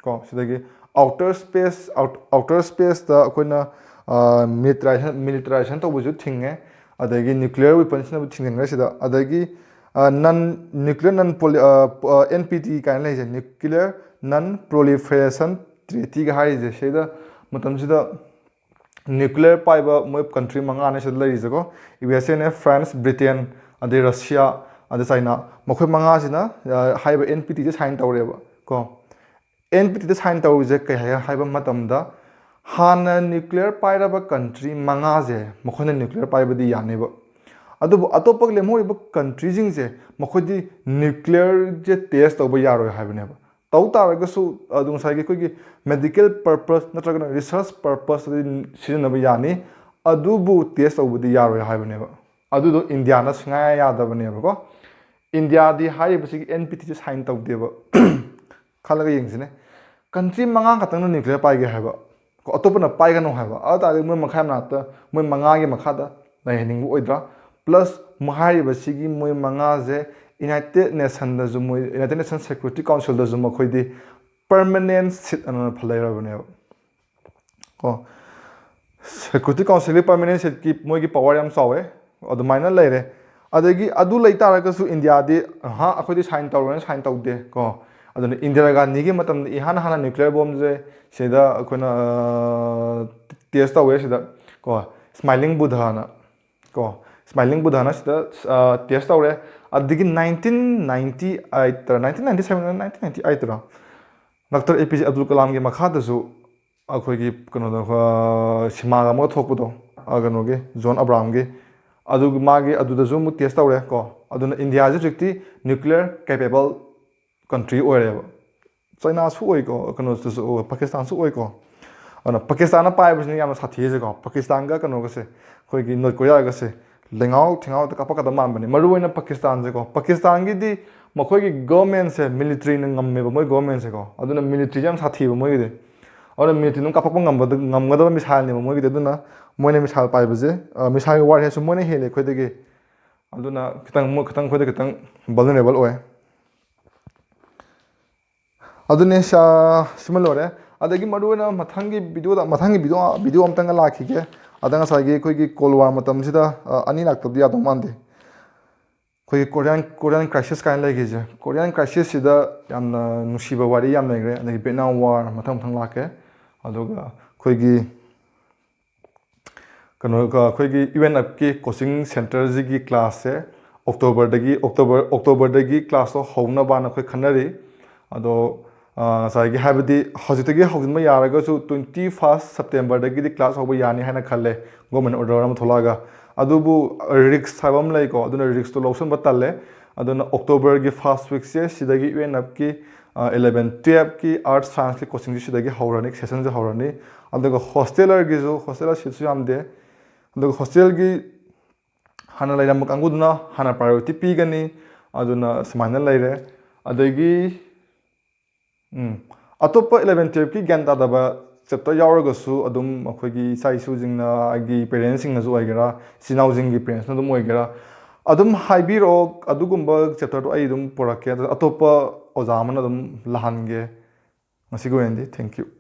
ꯀꯣ ꯁꯤꯗꯒꯤ ꯑꯥꯎꯇꯔ ꯁ꯭ꯄꯦꯁ, ꯑꯥꯎꯇꯔ ꯁ꯭ꯄꯦꯁꯇ ꯑꯩꯈꯣꯏꯅ ꯃꯤꯂꯤꯇꯔꯥꯏꯖꯦꯁꯟ ꯃꯤꯂꯤꯇꯔꯥꯏꯖꯦꯁꯟ ꯇꯧꯕꯁꯨ ꯊꯤꯡꯉꯦ, ꯑꯗꯒꯤ ꯅ꯭ꯌꯨꯀ꯭ꯂꯤꯌꯔ ꯋꯦꯄꯟꯁꯤꯅꯕꯨ ꯊꯤꯡꯖꯤꯟꯈ꯭ꯔꯦ ꯁꯤꯗ꯫ ꯑꯗꯒꯤ ꯅꯟ ꯅ꯭ꯌꯨꯀ꯭ꯂꯤꯌꯔ ꯅꯟ ꯑꯦꯟ ꯄꯤ ꯇꯤ ꯀꯥꯏꯅ ꯂꯩꯖꯩ, ꯅ꯭ꯌꯨꯀ꯭ꯂꯤꯌꯔ ꯅꯟ ꯄ꯭ꯔꯣꯂꯤꯐꯔꯦꯁꯟ ꯇ꯭ꯔꯤꯇꯤꯒ ꯍꯥꯏꯔꯤꯁꯦ꯫ ꯁꯤꯗ ꯃꯇꯝꯁꯤꯗ ꯅ꯭ꯌꯨꯀ꯭ꯂꯤꯌꯔ ꯄꯥꯏꯕ ꯃꯣꯏ ꯀꯟꯇ꯭ꯔꯤ ꯃꯉꯥꯅꯦ ꯁꯤꯗ ꯂꯩꯔꯤꯁꯦꯀꯣ, ꯌꯨ ꯑꯦꯁ ꯑꯦꯅꯦ, ꯐ꯭ꯔꯥꯟꯁ, ꯕ꯭ꯔꯤꯇꯦꯟ, ꯑꯗꯩ ꯔꯁꯤꯌꯥ, ꯑꯗꯩ ꯆꯥꯏꯅꯥ, ꯃꯈꯣꯏ ꯃꯉꯥꯁꯤꯅ ꯍꯥꯏꯔꯤꯕ ꯑꯦꯟ ꯄꯤ ꯇꯤꯁꯦ ꯁꯥꯏꯟ ꯇꯧꯔꯦꯕ ꯀꯣ꯫ ꯑꯦꯟ ꯄꯤ ꯇꯤꯗ ꯁꯥꯏꯟ ꯇꯧꯔꯤꯁꯦ ꯀꯩ ꯍꯥꯏ ꯍꯥꯏꯕ ꯃꯇꯝꯗ, ꯍꯥꯟꯅ ꯅ꯭ꯌꯨꯀ꯭ꯂꯤꯌꯔ ꯄꯥꯏꯔꯕ ꯀꯟꯇ꯭ꯔꯤ ꯃꯉꯥꯁꯦ, ꯃꯈꯣꯏꯅ ꯅ꯭ꯌꯨꯀ꯭ꯂꯤꯌꯔ ꯄꯥꯏꯕꯗꯤ ꯌꯥꯅꯦꯕ꯫ ꯑꯗꯨꯕꯨ ꯑꯇꯣꯞꯄ ꯂꯦꯝꯍꯧꯔꯤꯕ ꯀꯟꯇ꯭ꯔꯤꯁꯤꯡꯁꯦ ꯃꯈꯣꯏꯗꯤ ꯅ꯭ꯌꯨꯀ꯭ꯂꯤꯌꯔꯁꯦ ꯇꯦꯁ ꯇꯧꯕ ꯌꯥꯔꯣꯏ ꯍꯥꯏꯕꯅꯦꯕ꯫ ꯇꯧ ꯇꯥꯔꯒꯁꯨ ꯑꯗꯨ ꯉꯁꯥꯏꯒꯤ ꯑꯩꯈꯣꯏꯒꯤ ꯃꯦꯗꯤꯀꯦꯜ ꯄꯔꯄꯁ ꯅꯠꯇ꯭ꯔꯒꯅ ꯔꯤꯁꯔꯁ ꯄꯔꯄꯁꯇꯗꯤ ꯁꯤꯖꯤꯟꯅꯕ ꯌꯥꯅꯤ, ꯑꯗꯨꯕꯨ ꯇꯦꯁ ꯇꯧꯕꯗꯤ ꯌꯥꯔꯣꯏ ꯍꯥꯏꯕꯅꯦꯕ꯫ ꯑꯗꯨꯗꯣ ꯏꯟꯗꯤꯌꯥꯅ ꯁꯨꯡꯌꯥ ꯌꯥꯗꯕꯅꯦꯕꯀꯣ꯫ ꯏꯟꯗꯤꯌꯥꯗꯤ ꯍꯥꯏꯔꯤꯕꯁꯤꯒꯤ ꯑꯦꯟ ꯄꯤ ꯇꯤꯁꯦ ꯁꯥꯏꯟ ꯇꯧꯗꯦꯕ꯫ ꯈꯜꯂꯒ ꯌꯦꯡꯁꯤꯅꯦ, ꯀꯟꯇ꯭ꯔꯤ ꯃꯉꯥ ꯈꯛꯇꯪꯅ ꯅ꯭ꯌꯨꯀ꯭ꯂꯤꯌꯔ ꯄꯥꯏꯒꯦ ꯍꯥꯏꯕ ꯀꯣ, ꯑꯇꯣꯞꯄꯅ ꯄꯥꯏꯒꯅꯨ ꯍꯥꯏꯕ꯫ ꯑꯗꯨ ꯇꯥꯔꯗꯤ ꯃꯣꯏ ꯃꯈꯥ ꯃꯅꯥꯛꯇ ꯃꯣꯏ ꯃꯉꯥꯒꯤ ꯃꯈꯥꯗ ꯂꯩꯍꯟꯅꯤꯡꯕ ꯑꯣꯏꯗ꯭ꯔꯥ? ꯄ꯭ꯂꯁ ꯍꯥꯏꯔꯤꯕꯁꯤꯒꯤ ꯃꯣꯏ ꯃꯉꯥꯁꯦ ꯌꯨꯅꯥꯏꯇꯦꯠ ꯅꯦꯁꯟꯗꯁꯨ, ꯃꯣꯏ ꯌꯨꯅꯥꯏꯇꯦꯠ ꯅꯦꯁꯟ ꯁꯦꯀ꯭ꯌꯨꯔꯤꯇꯤ ꯀꯥꯎꯟꯁꯤꯜꯗꯁꯨ ꯃꯈꯣꯏꯗꯤ ꯄꯔꯃꯅꯦꯟ ꯁꯤꯠ ꯑꯅ ꯂꯩꯔꯕꯅꯦꯕ ꯀꯣ꯫ ꯁꯦꯀ꯭ꯌꯨꯔꯤꯇꯤ ꯀꯥꯎꯟꯁꯤꯜꯒꯤ ꯄꯔꯃꯅꯦꯟ ꯁꯤꯠꯀꯤ ꯃꯣꯏꯒꯤ ꯄꯋꯥꯔ ꯌꯥꯝ ꯆꯥꯎꯋꯦ, ꯑꯗꯨꯃꯥꯏꯅ ꯂꯩꯔꯦ꯫ ꯑꯗꯒꯤ ꯑꯗꯨ ꯂꯩ ꯇꯥꯔꯒꯁꯨ ꯏꯟꯗꯤꯌꯥꯗꯤ, ꯑꯍꯥ, ꯑꯩꯈꯣꯏꯗꯤ ꯁꯥꯏꯟ ꯇꯧꯔꯣꯏꯅ ꯁꯥꯏꯟ ꯇꯧꯗꯦ ꯀꯣ꯫ ꯑꯗꯨꯅ ꯏꯟꯗꯤꯔꯥ ꯒꯥꯟꯙꯤꯒꯤ ꯃꯇꯝꯗ ꯏꯍꯥꯟ ꯍꯥꯟꯅ ꯅ꯭ꯌꯨꯀ꯭ꯂꯤꯌꯔ ꯕꯣꯝꯁꯦ ꯁꯤꯗ ꯑꯩꯈꯣꯏꯅ ꯇꯦꯁ ꯇꯧꯋꯦ ꯁꯤꯗ ꯀꯣ, ꯁ꯭ꯃꯥꯏꯂꯤꯡ ꯕꯨꯙꯅ ꯀꯣ, ꯁ꯭ꯃꯥꯏꯂꯤꯡ ꯕꯨꯙꯅ ꯁꯤꯗ ꯇꯦꯁ ꯇꯧꯔꯦ꯫ ꯑꯗꯒꯤ ꯅꯥꯏꯟꯇꯤꯟ ꯅꯥꯏꯟꯇꯤ ꯑꯩꯠꯇ, nineteen ninety seven, nineteen ninety ꯑꯩꯠꯇꯔ, doctor A P J Abdul ꯀꯂꯥꯝꯒꯤ ꯃꯈꯥꯗꯁꯨ ꯑꯩꯈꯣꯏꯒꯤ ꯀꯩꯅꯣꯗ, ꯑ, ꯁꯤꯃꯥꯒ ꯑꯃꯒ ꯊꯣꯛꯄꯗꯣ, ꯑ, ꯀꯩꯅꯣꯒꯤ, ꯖꯣꯟ ꯑꯕ꯭ꯔꯥꯝꯒꯤ, ꯑꯗꯨꯒꯤ ꯃꯥꯒꯤ ꯑꯗꯨꯗꯁꯨ ꯑꯃꯨꯛ ꯇꯦꯁ ꯇꯧꯔꯦ ꯀꯣ꯫ ꯑꯗꯨꯅ ꯏꯟꯗꯤꯌꯥꯁꯦ ꯍꯧꯖꯤꯛꯇꯤ nuclear capable country ꯑꯣꯏꯔꯦꯕ꯫ ꯆꯩꯅꯥꯁꯨ ꯑꯣꯏꯀꯣ, ꯀꯩꯅꯣꯗꯨꯁꯨ, ꯄꯥꯀꯤꯁꯇꯥꯟꯁꯨ ꯑꯣꯏꯀꯣ꯫ ꯑꯗꯨꯅ ꯄꯥꯀꯤꯁꯇꯥꯟꯅ ꯄꯥꯏꯕꯁꯤꯅ ꯌꯥꯝꯅ ꯁꯥꯊꯤꯔꯤꯁꯦꯀꯣ꯫ ꯄꯥꯀꯤꯁꯇꯥꯟꯒ ꯀꯩꯅꯣꯒꯁꯦ, ꯑꯩꯈꯣꯏꯒꯤ ꯅꯣꯔꯠ ꯀꯣꯔꯤꯌꯥꯒꯁꯦ ꯂꯩꯉꯥꯎ ꯊꯤꯉꯥꯎꯗ ꯀꯥꯞꯄꯛꯀꯗꯕ ꯃꯥꯟꯕꯅꯦ, ꯃꯔꯨ ꯑꯣꯏꯅ ꯄꯥꯀꯤꯁꯇꯥꯟꯁꯦꯀꯣ꯫ ꯄꯥꯀꯤꯁꯇꯥꯟꯒꯤꯗꯤ ꯃꯈꯣꯏꯒꯤ ꯒꯣꯔꯃꯦꯟꯁꯦ, ꯃꯤꯂꯤꯇ꯭ꯔꯤꯅ ꯉꯝꯃꯦꯕ ꯃꯣꯏ ꯒꯣꯔꯃꯦꯟꯁꯦꯀꯣ꯫ ꯑꯗꯨꯅ ꯃꯤꯂꯤꯇ꯭ꯔꯤꯁꯦ ꯌꯥꯝ ꯁꯥꯊꯤꯕ ꯃꯣꯏꯒꯤꯗꯤ꯫ ꯑꯗꯨꯅ ꯃꯤꯂꯤꯇ꯭ꯔꯤ ꯑꯗꯨꯝ ꯀꯥꯞꯄꯛꯄ ꯉꯝꯕꯗ, ꯉꯝꯒꯗꯕ ꯃꯤꯁꯥꯏꯜꯅꯦꯕ ꯃꯣꯏꯒꯤꯗꯤ꯫ ꯑꯗꯨꯅ ꯃꯣꯏꯅ ꯃꯤꯁꯥꯏꯜ ꯄꯥꯏꯕꯁꯦ, ꯑ, ꯃꯤꯁꯥꯏꯜꯒꯤ ꯋꯥꯔ ꯍꯦꯠꯁꯨ ꯃꯣꯏꯅ ꯍꯦꯜꯂꯦ ꯑꯩꯈꯣꯏꯗꯒꯤ꯫ ꯑꯗꯨꯅ ꯈꯤꯇꯪ ꯃꯣꯏ, ꯈꯤꯇꯪ ꯑꯩꯈꯣꯏꯗ ꯈꯤꯇꯪ vulnerable ꯑꯣꯏ꯫ ꯑꯗꯨꯅꯦ ꯁꯥ-, ꯁꯤꯃ ꯂꯣꯏꯔꯦ꯫ ꯑꯗꯒꯤ ꯃꯔꯨꯑꯣꯏꯅ ꯃꯊꯪꯒꯤ ꯚꯤꯗꯤꯑꯣꯗ, ꯃꯊꯪꯒꯤ ꯚꯤꯗꯤꯑꯣ, ꯚꯤꯗꯤꯑꯣ ꯑꯝꯇꯪꯒ ꯂꯥꯛꯈꯤꯒꯦ꯫ ꯑꯗ ꯉꯁꯥꯏꯒꯤ ꯑꯩꯈꯣꯏꯒꯤ Cold War ꯃꯇꯝꯁꯤꯗ, ꯑ, ꯑꯅꯤ ꯂꯥꯛꯇꯕꯗꯤ ꯌꯥꯗꯧ ꯃꯥꯟꯗꯦ꯫ ꯑꯩꯈꯣꯏꯒꯤ Korean, Korean Crisis ꯀꯥꯏꯅ ꯂꯩꯈꯤꯁꯦ꯫ Korean Crisis ꯁꯤꯗ ꯌꯥꯝꯅ ꯅꯨꯡꯁꯤꯕ ꯋꯥꯔꯤ ꯌꯥꯝ ꯂꯩꯈ꯭ꯔꯦ꯫ ꯑꯗꯒꯤ Vietnam War ꯃꯊꯪ ꯃꯊꯪ ꯂꯥꯛꯀꯦ꯫ ꯑꯗꯨꯒ ꯑꯩꯈꯣꯏꯒꯤ ꯀꯩꯅꯣ, ꯑꯩꯈꯣꯏꯒꯤ UNF ꯀꯤ coaching centre ꯁꯤꯒꯤ class ꯁꯦ October ꯗꯒꯤ, October, October ꯗꯒꯤ class ꯇꯣ ꯍꯧꯅꯕꯅ ꯑꯩꯈꯣꯏ ꯈꯟꯅꯔꯤ꯫ ꯑꯗꯣ, ꯑ, ꯉꯁꯥꯏꯒꯤ ꯍꯥꯏꯕꯗꯤ ꯍꯧꯖꯤꯛꯇꯒꯤ ꯍꯧꯖꯤꯟꯕ ꯌꯥꯔꯒꯁꯨ twenty first September ꯗꯒꯤꯗꯤ class ꯍꯧꯕ ꯌꯥꯅꯤ ꯍꯥꯏꯅ ꯈꯜꯂꯦ, government order ꯑꯃ ꯊꯣꯛꯂꯛꯑꯒ꯫ ꯑꯗꯨꯕꯨ risk ꯍꯥꯏꯕ ꯑꯃ ꯂꯩꯀꯣ, ꯑꯗꯨꯅ risk ꯇꯣ ꯂꯧꯁꯟꯕ ꯇꯜꯂꯦ꯫ ꯑꯗꯨꯅ October ꯒꯤ first week ꯁꯦ ꯁꯤꯗꯒꯤ UNF ꯀꯤ, ꯑ, eleven twelve ꯀꯤ Earth Science ꯀꯤ coaching ꯁꯦ ꯁꯤꯗꯒꯤ ꯍꯧꯔꯅꯤ, session ꯁꯦ ꯍꯧꯔꯅꯤ꯫ ꯑꯗꯨꯒ hosteler ꯒꯤꯁꯨ, hosteler seat ꯁꯨ ꯌꯥꯝꯗꯦ꯫ ꯑꯗꯨꯒ hostel ꯒꯤ ꯍꯥꯟꯅ ꯂꯩꯔꯝꯕ ꯀꯥꯡꯕꯨꯗꯨꯅ ꯍꯥꯟꯅ priority ꯄꯤꯒꯅꯤ꯫ ꯑꯗꯨꯅ ꯁꯨꯃꯥꯏꯅ ꯂꯩꯔꯦ꯫ ꯑꯗꯒꯤ, ꯎꯝ, ꯑꯇꯣꯞꯄ eleven twelve ꯀꯤ ꯒ꯭ꯌꯥꯟ ꯇꯥꯗꯕ chapter ꯌꯥꯎꯔꯒꯁꯨ ꯑꯗꯨꯝ ꯑꯩꯈꯣꯏꯒꯤ ꯏꯆꯥ ꯏꯁꯨꯁꯤꯡꯅ, ꯑꯩꯒꯤ parents ꯁꯤꯡꯅꯁꯨ ꯑꯣꯏꯒꯦꯔꯥ, ꯏꯆꯤꯟ ꯏꯅꯥꯎꯁꯤꯡꯒꯤ parents ꯅ ꯑꯗꯨꯝ ꯑꯣꯏꯒꯦꯔꯥ, ꯑꯗꯨꯝ ꯍꯥꯏꯕꯤꯔꯛꯑꯣ꯫ ꯑꯗꯨꯒꯨꯝꯕ chapter ꯗꯣ ꯑꯩ ꯑꯗꯨꯝ ꯄꯨꯔꯛꯀꯦ꯫ ꯑꯗ ꯑꯇꯣꯞꯄ ꯑꯣꯖꯥ ꯑꯃꯅ ꯑꯗꯨꯝ ꯂꯥꯛꯍꯟꯒꯦ꯫ ꯉꯁꯤꯒꯤ ꯑꯣꯏꯅꯗꯤ thank you꯫